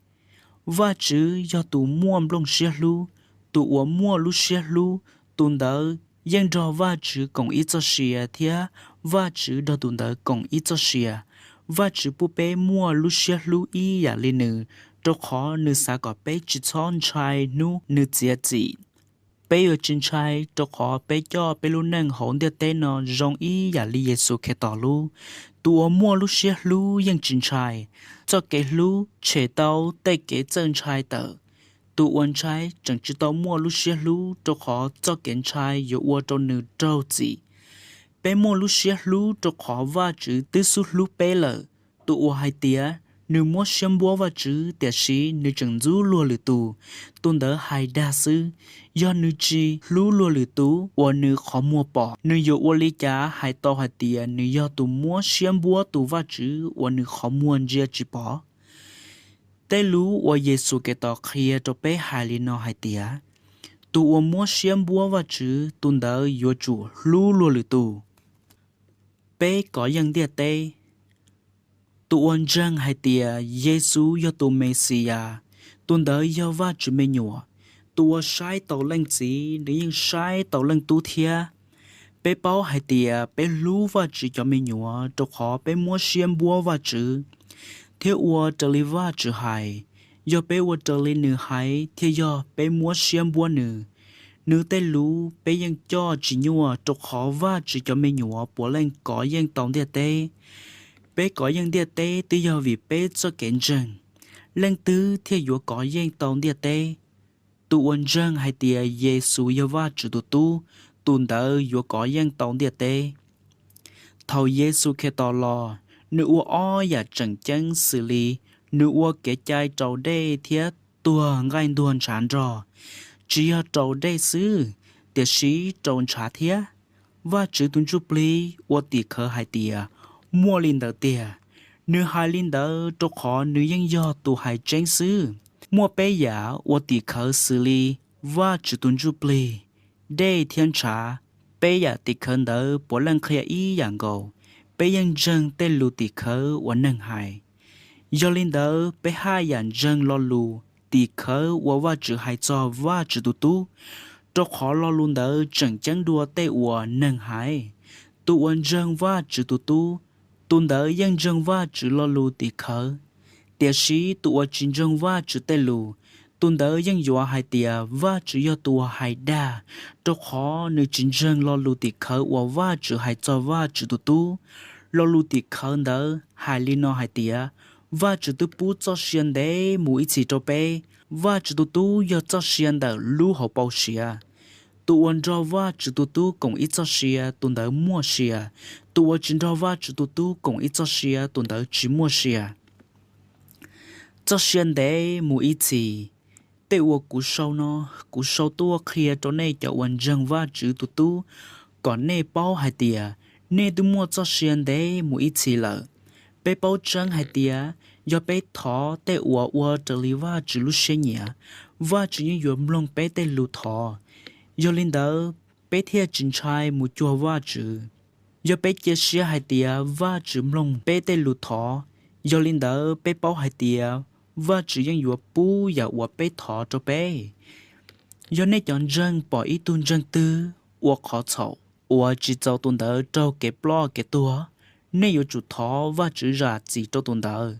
Vajtswv yog tus muaj nplooj siab hlub. Tus uas muaj lub siab hlub, tus ntawd yeej nrog Vajtswv koom ib txoj sia thiab Vajtswv nrog tus ntawd koom ib txoj sia. Vajtswv pub peb muaj lub siab hlub ib yam li nws, rau qhov nws xav kom peb tsis txhob ntshai hnub nws txiav txim. Peb yuav tsis ntshai rau qhov peb coj peb lub neej hauv ntiaj teb no zoo ib yam li Yexus Khetos lub. Tus uas muaj lub siab hlub yeej tsis ntshai. Txoj kev hlub tshem tau tej kev txawj ntshai tawm. Tus uas ntshai tseem tsis tau muaj lub siab hlub, rau qhov txoj kev ntshai yuav ua rau nws raug txim. Peb muaj lub siab hlub rau qhov Vajtswv twb xub hlub peb lawm. Tus uas hais tias nws muab siab npuab Vajtswv tiam sis nws tseem ntxub luag lwm tus, tus ntawd hais dag xwb. Yog nws tsis hlub luag lwm tus uas nws qhov muag pom, nws yuav ua li cas hais tau hais tias nws yog tus muab siab npuab tus Vajtswv uas nws qhov muag ntsia tsis pom? Tej lus uas Yexus Khetos qhia rau peb hais li no hais tias, tus uas muab siab npuab Vajtswv, tus ntawd yuav tsum hlub luag lwm tus. Peb kov yeej ntiaj teb. Tus uas ntseeg hais tias Yexus yog tus Mexiyas, tus ntawd yog Vajtswv me nyuam. Tus uas saib taus Leej Txiv, nws yeej saib taus Leej Tub thiab. Peb paub hais tias peb hlub Vajtswv cov me nyuam rau qhov peb muab siab npuab Vajtswv thiab ua raws li Vajtswv hais. Yog peb ua raws li nws hais thiaj yog peb muab siab npuab nws. Nws tej lus peb yeej coj tsis nyuaj, rau qhov Vajtswv cov me nyuam puav leej kov yeej tau ntiaj teb. Peb kov yeej ntiaj teb twb yog vim peb txoj kev ntseeg. Leej twg thiaj yuav kov yeej tau ntiaj teb? Tus uas ntseeg hais tias Yexus yog Vajtswv tus Tub, tus ntawd yuav kov yeej tau ntiaj teb. Thaum Yexus Khetos los, nws ua ob yam tseem ceeb xws li nws ua kev cai raus dej thiab tuag nqaij ntuag ntshav nrog. tsis yog rau dej xwb, tiam sis rau ntshav thiab. Vajtswv tus Ntsujplig ua tim khawv hais tias, Muaj li ntawd tiag. Nws hais li ntawd rau qhov nws yeej yog tus hais tseeb xwb. Muaj peb yam ua tim khawv xws li Vajtswv tus Ntsujplig, dej thiab ntshav. Peb yam tim khawv ntawd puav leej qhia ib yam nkaus. Peb yeej ntseeg tej lus tim khawv uas neeg hais. Yog li ntawd peb haj yam ntseeg lo lus tim khawv uas Vajtswv hais txog Vajtswv tus Tub, rau qhov lo lus ntawd tseem ceeb dua tej uas neeg hais. Tus uas ntseeg Vajtswv tus Tub, tus ntawd yeej ntseeg Vajtswv lo lus tim khawv. Tiam sis tus uas tsis ntseeg Vajtswv tej lus, tus ntawd yeej yuav hais tias Vajtswv yog tus uas hais dag, rau qhov nws tsis ntseeg lo lus tim khawv uas Vajtswv hais txog Vajtswv tus Tub. Lo lus tim khawv ntawd hais li no hais tias, Vajtswv twb pub txoj sia ntev mus ib txhis rau peb. Vajtswv tus Tub yog txoj sia ntawm lub hauv paus siav. Tus uas nrog Vajtswv tus Tub koom ib txoj sia, tus ntawd muaj sia. Tus uas tsis nrog Vajtswv tus Tub koom ib txoj sia, tus ntawd tsis muaj sia. Txoj sia ntev mus ib txhis. Tej uas kuv sau no, kuv sau tuaj qhia rau nej cov uas ntseeg Vajtswv tus Tub, kom nej paub hais tias nej twb muaj txoj sia ntev mus ib txhis lawm. Peb paub tseeb hais tias yog peb thov tej uas ua raws li Vajtswv lub siab nyiam, Vajtswv yeej yuav mloog peb tej lus thov. Yog li ntawd, peb thiaj tsis ntshai mus cuag Vajtswv. Yog peb cia siab hais tias Vajtswv mloog peb tej lus thov, yog li ntawd peb paub hais tias Vajtswv yeej yuav pub yam uas peb thov rau peb. Yog nej cov ntseeg pom ib tug ntseeg twg ua qhov txhaum uas tsis txaus tus ntawd raug kev ploj kev tuag, nej yuav tsum thov Vajtswv zam txim rau tus ntawd.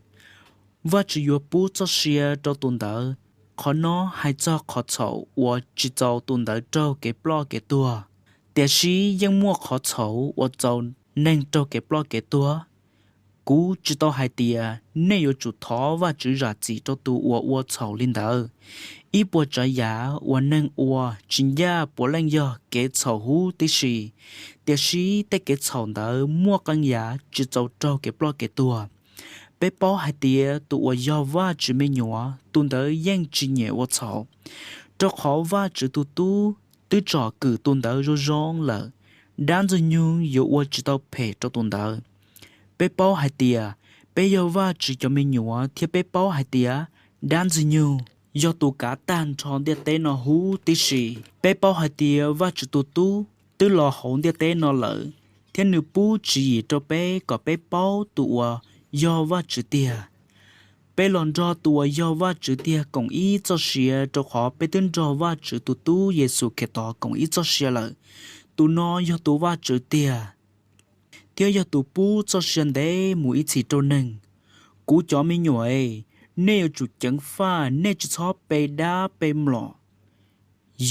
Vajtswv yuav pub txoj sia rau tus ntawd. Qhov no hais txog qhov txhaum uas tsis txaus tus ntawd raug kev ploj kev tuag, tiam sis yeej muaj qhov txhaum uas txaus neeg raug kev ploj kev tuag. Kuv tsis tau hais tias nej yuav tsum thov Vajtswv zam txim rau tus uas ua txhaum li ntawd. Ib puas tsav yam uas neeg ua tsis ncaj puav leej yog kev txhaum huv tib si, tiam sis tej kev txhaum ntawd muaj qee yam tsis txaus raug kev ploj kev tuag. Peb paub hais tias tus uas yog Vajtswv me nyuam, tus ntawd yeej tsis nyiam ua txhaum, rau qhov Vajtswv tus Tub twb tsom kwm tus ntawd zoo zoo lawm, dab Ntxwg nyoog yuav ua tsis tau phem rau tus ntawd. Peb paub hais tias peb yog Vajtswv cov me nyuam thiab peb paub hais tias dab Ntxwg nyoog yog tus kav tag nrho ntiaj teb no huv tib si. Peb paub hais tias Vajtswv tus Tub twb los hauv ntiaj teb no lawm, thiab nws pub tswv yim rau peb kom peb paub tus uas yog Vajtswv tiag. Peb los nrog tus uas yog Vajtswv tiag koom ib txoj sia rau qhov peb twb nrog Vajtswv tus Tub Yexus Khetos koom ib txoj sia lawm. Tus no yog tus Vajtswv tiag, thiab yog tus pub txoj sia ntev mus ib txhis rau neeg. Kuv cov me nyuam es, nej yuav tsum ceev faj, nej tsis txhob pe dab pe mlom.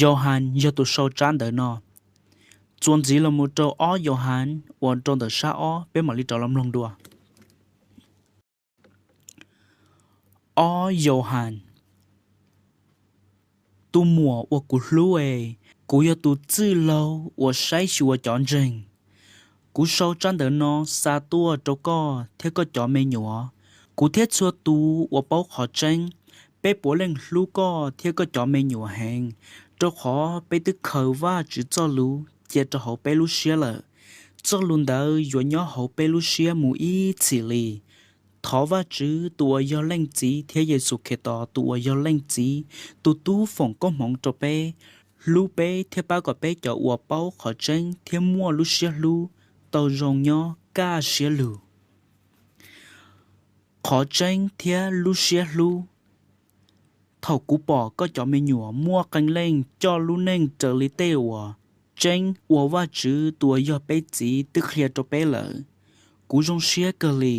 Yauhas yog tus sau tsab ntawv no. Txuas ntxiv los mus rau ob Yauhas uas rau ntawm sab ob, peb mam li rov los mloog dua. Ob Yauhas. Tus muam uas kuv hlub es, kuv yog tus txwj laug uas saib xyuas cov ntseeg. Kuv sau tsab ntawv no xa tuaj rau koj thiab koj cov me nyuam, kuv thiab txhua tus uas paub qhov tseeb. Peb puav leej hlub koj thiab koj cov me nyuam heev, rau qhov peb twb khaws Vajtswv txoj lus cia rau hauv peb lub siab lawm. Txoj lus ntawd yuav nyob hauv peb lub siab mus ib txhis li. Thov Vajtswv tus uas yog Leej Txiv thiab Yexus Khetos tus uas yog Leej Txiv tus Tub foom koob hmoov rau peb, hlub peb thiab pab kom peb cov uas paub qhov tseeb thiab muaj lub siab hlub tau zoo nyob kaj siab lug. Qhov tseeb thiab lub siab hlub. Thaum kuv pom koj cov me nyuam muaj qee leej coj lub neej raws li tej uas tseeb uas Vajtswv tus uas yog peb Txiv twb qhia rau peb lawm, kuv zoo siab kawg li.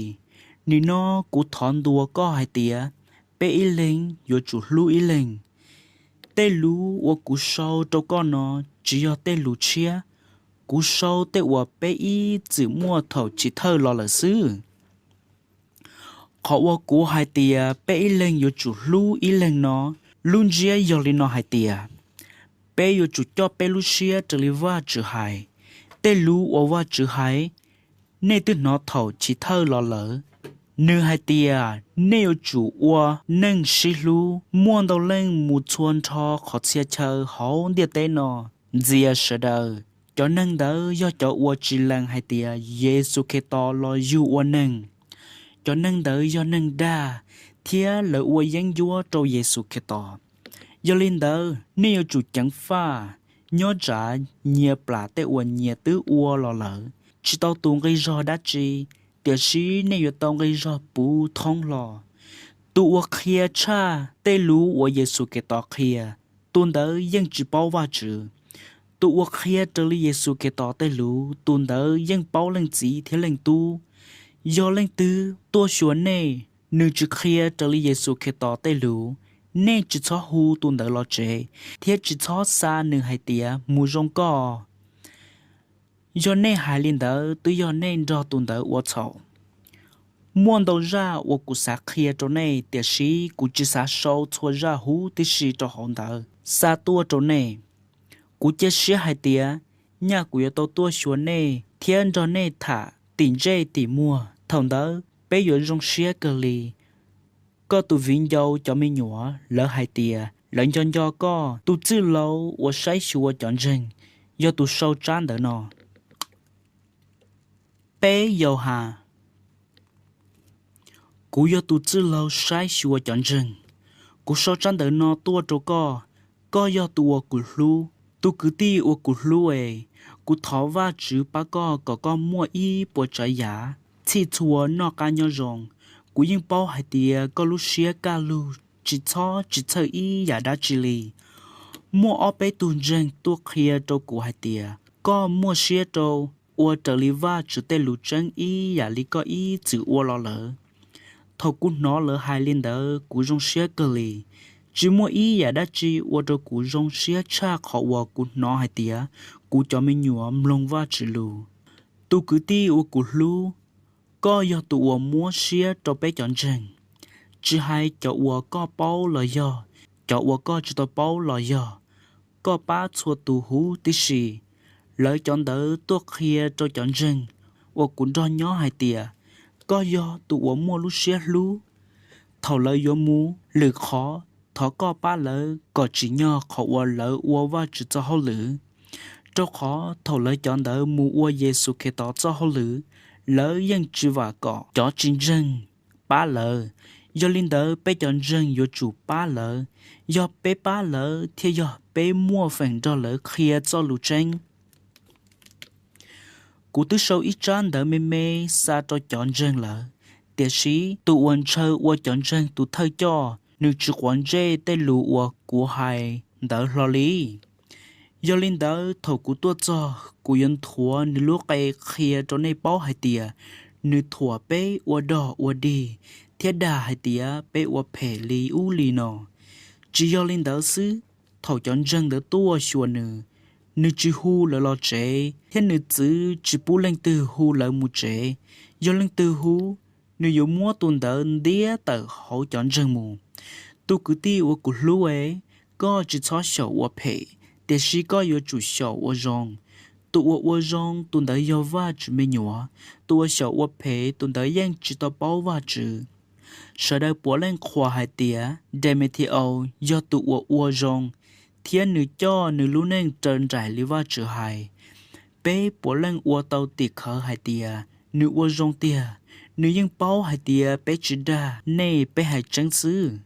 Nim no kuv thov ntuas koj hais tias peb ib leeg yuav tsum hlub ib leeg. Tej lus uas kuv sau rau koj no tsis yog tej lus tshiab, kuv sau tej uas peb ib txwm muaj thaum chiv thawj los lawm xwb. Qhov uas kuv hais tias peb ib leeg yuav tsum hlub ib leeg no, lub ntsiab yog li no hais tias, peb yuav tsum coj peb lub siab raws li Vajtswv hais. Tej lus uas Vajtswv hais, nej twb hnov thaum chiv thawj los lawm. Nws hais tias, nej yuav tsum ua neej sib hlub. Muaj ntau leej mus txhua nrho qhov txhia chaw hauv ntiaj teb no ntxias sawv daws. Cov neeg ntawd yog cov uas tsis lees hais tias Yexus Khetos los yug ua neeg. Cov neeg ntawd yog neeg dag, thiab lawv ua yeeb ncuab rau Yexus Khetos. Yog li ntawd, nej yuav tsum ceev faj, nyob tsam nyias plam tej uas nyias twb ua los lawm. Tsis tau tu nqi zog dab tsi, tiam sis nej yuav tau nqi zog puv thoob hlo. Tus uas qhia tshaj tej lus uas Yexus Khetos qhia, tus ntawd yeej tsis paub Vajtswv. Tus uas qhia raws li Yexus Khetos tej lus, tus ntawd yeej paub Leej Txiv thiab Leej Tub. Yog leej twg tuaj xyuas nej, nws tsis qhia raws li Yexus Khetos tej lus, nej tsis txhob hu tus ntawd los tsev, thiab tsis txhob xa nws hais tias, mus zoo koj. Yog nej hais li ntawd, twb yog nej nrog tus ntawd ua txhaum. Muaj ntau zaj uas kuv xav qhia rau nej, tiam sis kuv tsis xav sau txhua zaj huv tib si rau hauv ntawv xa tuaj rau nej. Kuv cia siab hais tias, nyaj kuv yuav tau tuaj xyuas nej thiab nrog nej tham tim ntsej tim muag. Thaum ntawd peb yuav zoo siab kawg li. Koj tus viv ncaus cov me nyuam, lawv hais tias lawv nco nco koj. Tus txwj laug uas saib xyuas cov ntseeg yog tus sau tsab ntawv no. Peb Yauhas. Kuv yog tus txwj laug saib xyuas cov ntseeg. Kuv sau tsab ntawv no tuaj rau koj, koj yog tus uas kuv hlub. Tus kwv tij uas kuv hlub es, kuv thov Vajtswv pab koj kom koj muaj ib puas tsav yam txhij txhua noj qab nyob zoo. Kuv yeej paub hais tias koj lub siab kaj lug tsis txhob tsis txhawj ib yam dab tsi li. Muaj ob peb tug ntseeg tuaj qhia rau kuv hais tias koj muaj siab rau ua raws li Vajtswv tej lus tseeb ib yam li koj ib txwm ua los lawm. Thaum kuv hnov lawv hais li ntawd, kuv zoo siab kawg li. Tsis muaj ib yam dab tsi ua rau kuv zoo siab tshaj qhov uas kuv hnov hais tias kuv cov me nyuam mloog Vajtswv lus. Tus kwv tij uas kuv hlub, koj yog tus uas muab siab rau peb cov ntseeg, tsis hais cov uas koj paub los yog cov uas koj tsis tau paub los yog, koj pab txhua tus huv tib si. Lawv cov ntawd tuaj qhia rau cov ntseeg uas kuv nrog nyob hais tias koj yog tus uas muaj lub siab hlub. Thaum lawv yuav mus lwm qhov, thov koj pab lawv kom tsim nyog qhov uas lawv ua Vajtswv txoj hauj lwm, rau qhov thaum lawv cov ntawd mus ua Yexus Khetos txoj hauj lwm, lawv yeej tsis vam kom cov tsis ntseeg pab lawv. Yog li ntawd, peb cov ntseeg yuav tsum pab lawv. Yog peb pab lawv thiaj yog peb muaj feem nrog lawv qhia txoj lus tseeb. Kuv twb sau ib tsab ntawv me me xa rau cov ntseeg lawm, tiam sis tus uas ntshaw ua cov ntseeg tus thawj coj, nws tsis quav ntsej tej lus uas kuv hais ntawd hlo li. Yog li ntawd, thaum kuv tuaj txog, kuv yuav nthuav nws lub qe qhia rau nej paub hais tias nws thuam peb ua dog ua dig thiab dag hais tias peb ua phem li ub li no. Tsis yog li ntawd xwb, thaum cov ntseeg ntawd tuaj xyuas nws, nws tsis hu lawv los tsev thiab nws txwv tsis pub leej twg hu lawv mus tsev. Yog leej twg hu, nws yuav muab tus ntawd ntiab tawm hauv cov ntseeg mus. Tus kwv tij uas kuv hlub es, koj tsis txhob xyaum ua phem, tiam sis koj yuav tsum xyaum ua zoo. Tus uas ua zoo, tus ntawd yog Vajtswv me nyuam. Tus uas xyaum ua phem, tus ntawd yeej tsis tau paub Vajtswv. Sawv daws puav leej qhuas hais tias Demetriaus yog tus uas ua zoo, thiab nws coj nws lub neej raws nraim li Vajtswv hais. Peb puav leej ua tau tim khawv hais tias nws ua zoo tiag. Nws yeej paub hais tias peb tsis dag nej, peb hais tseeb xwb.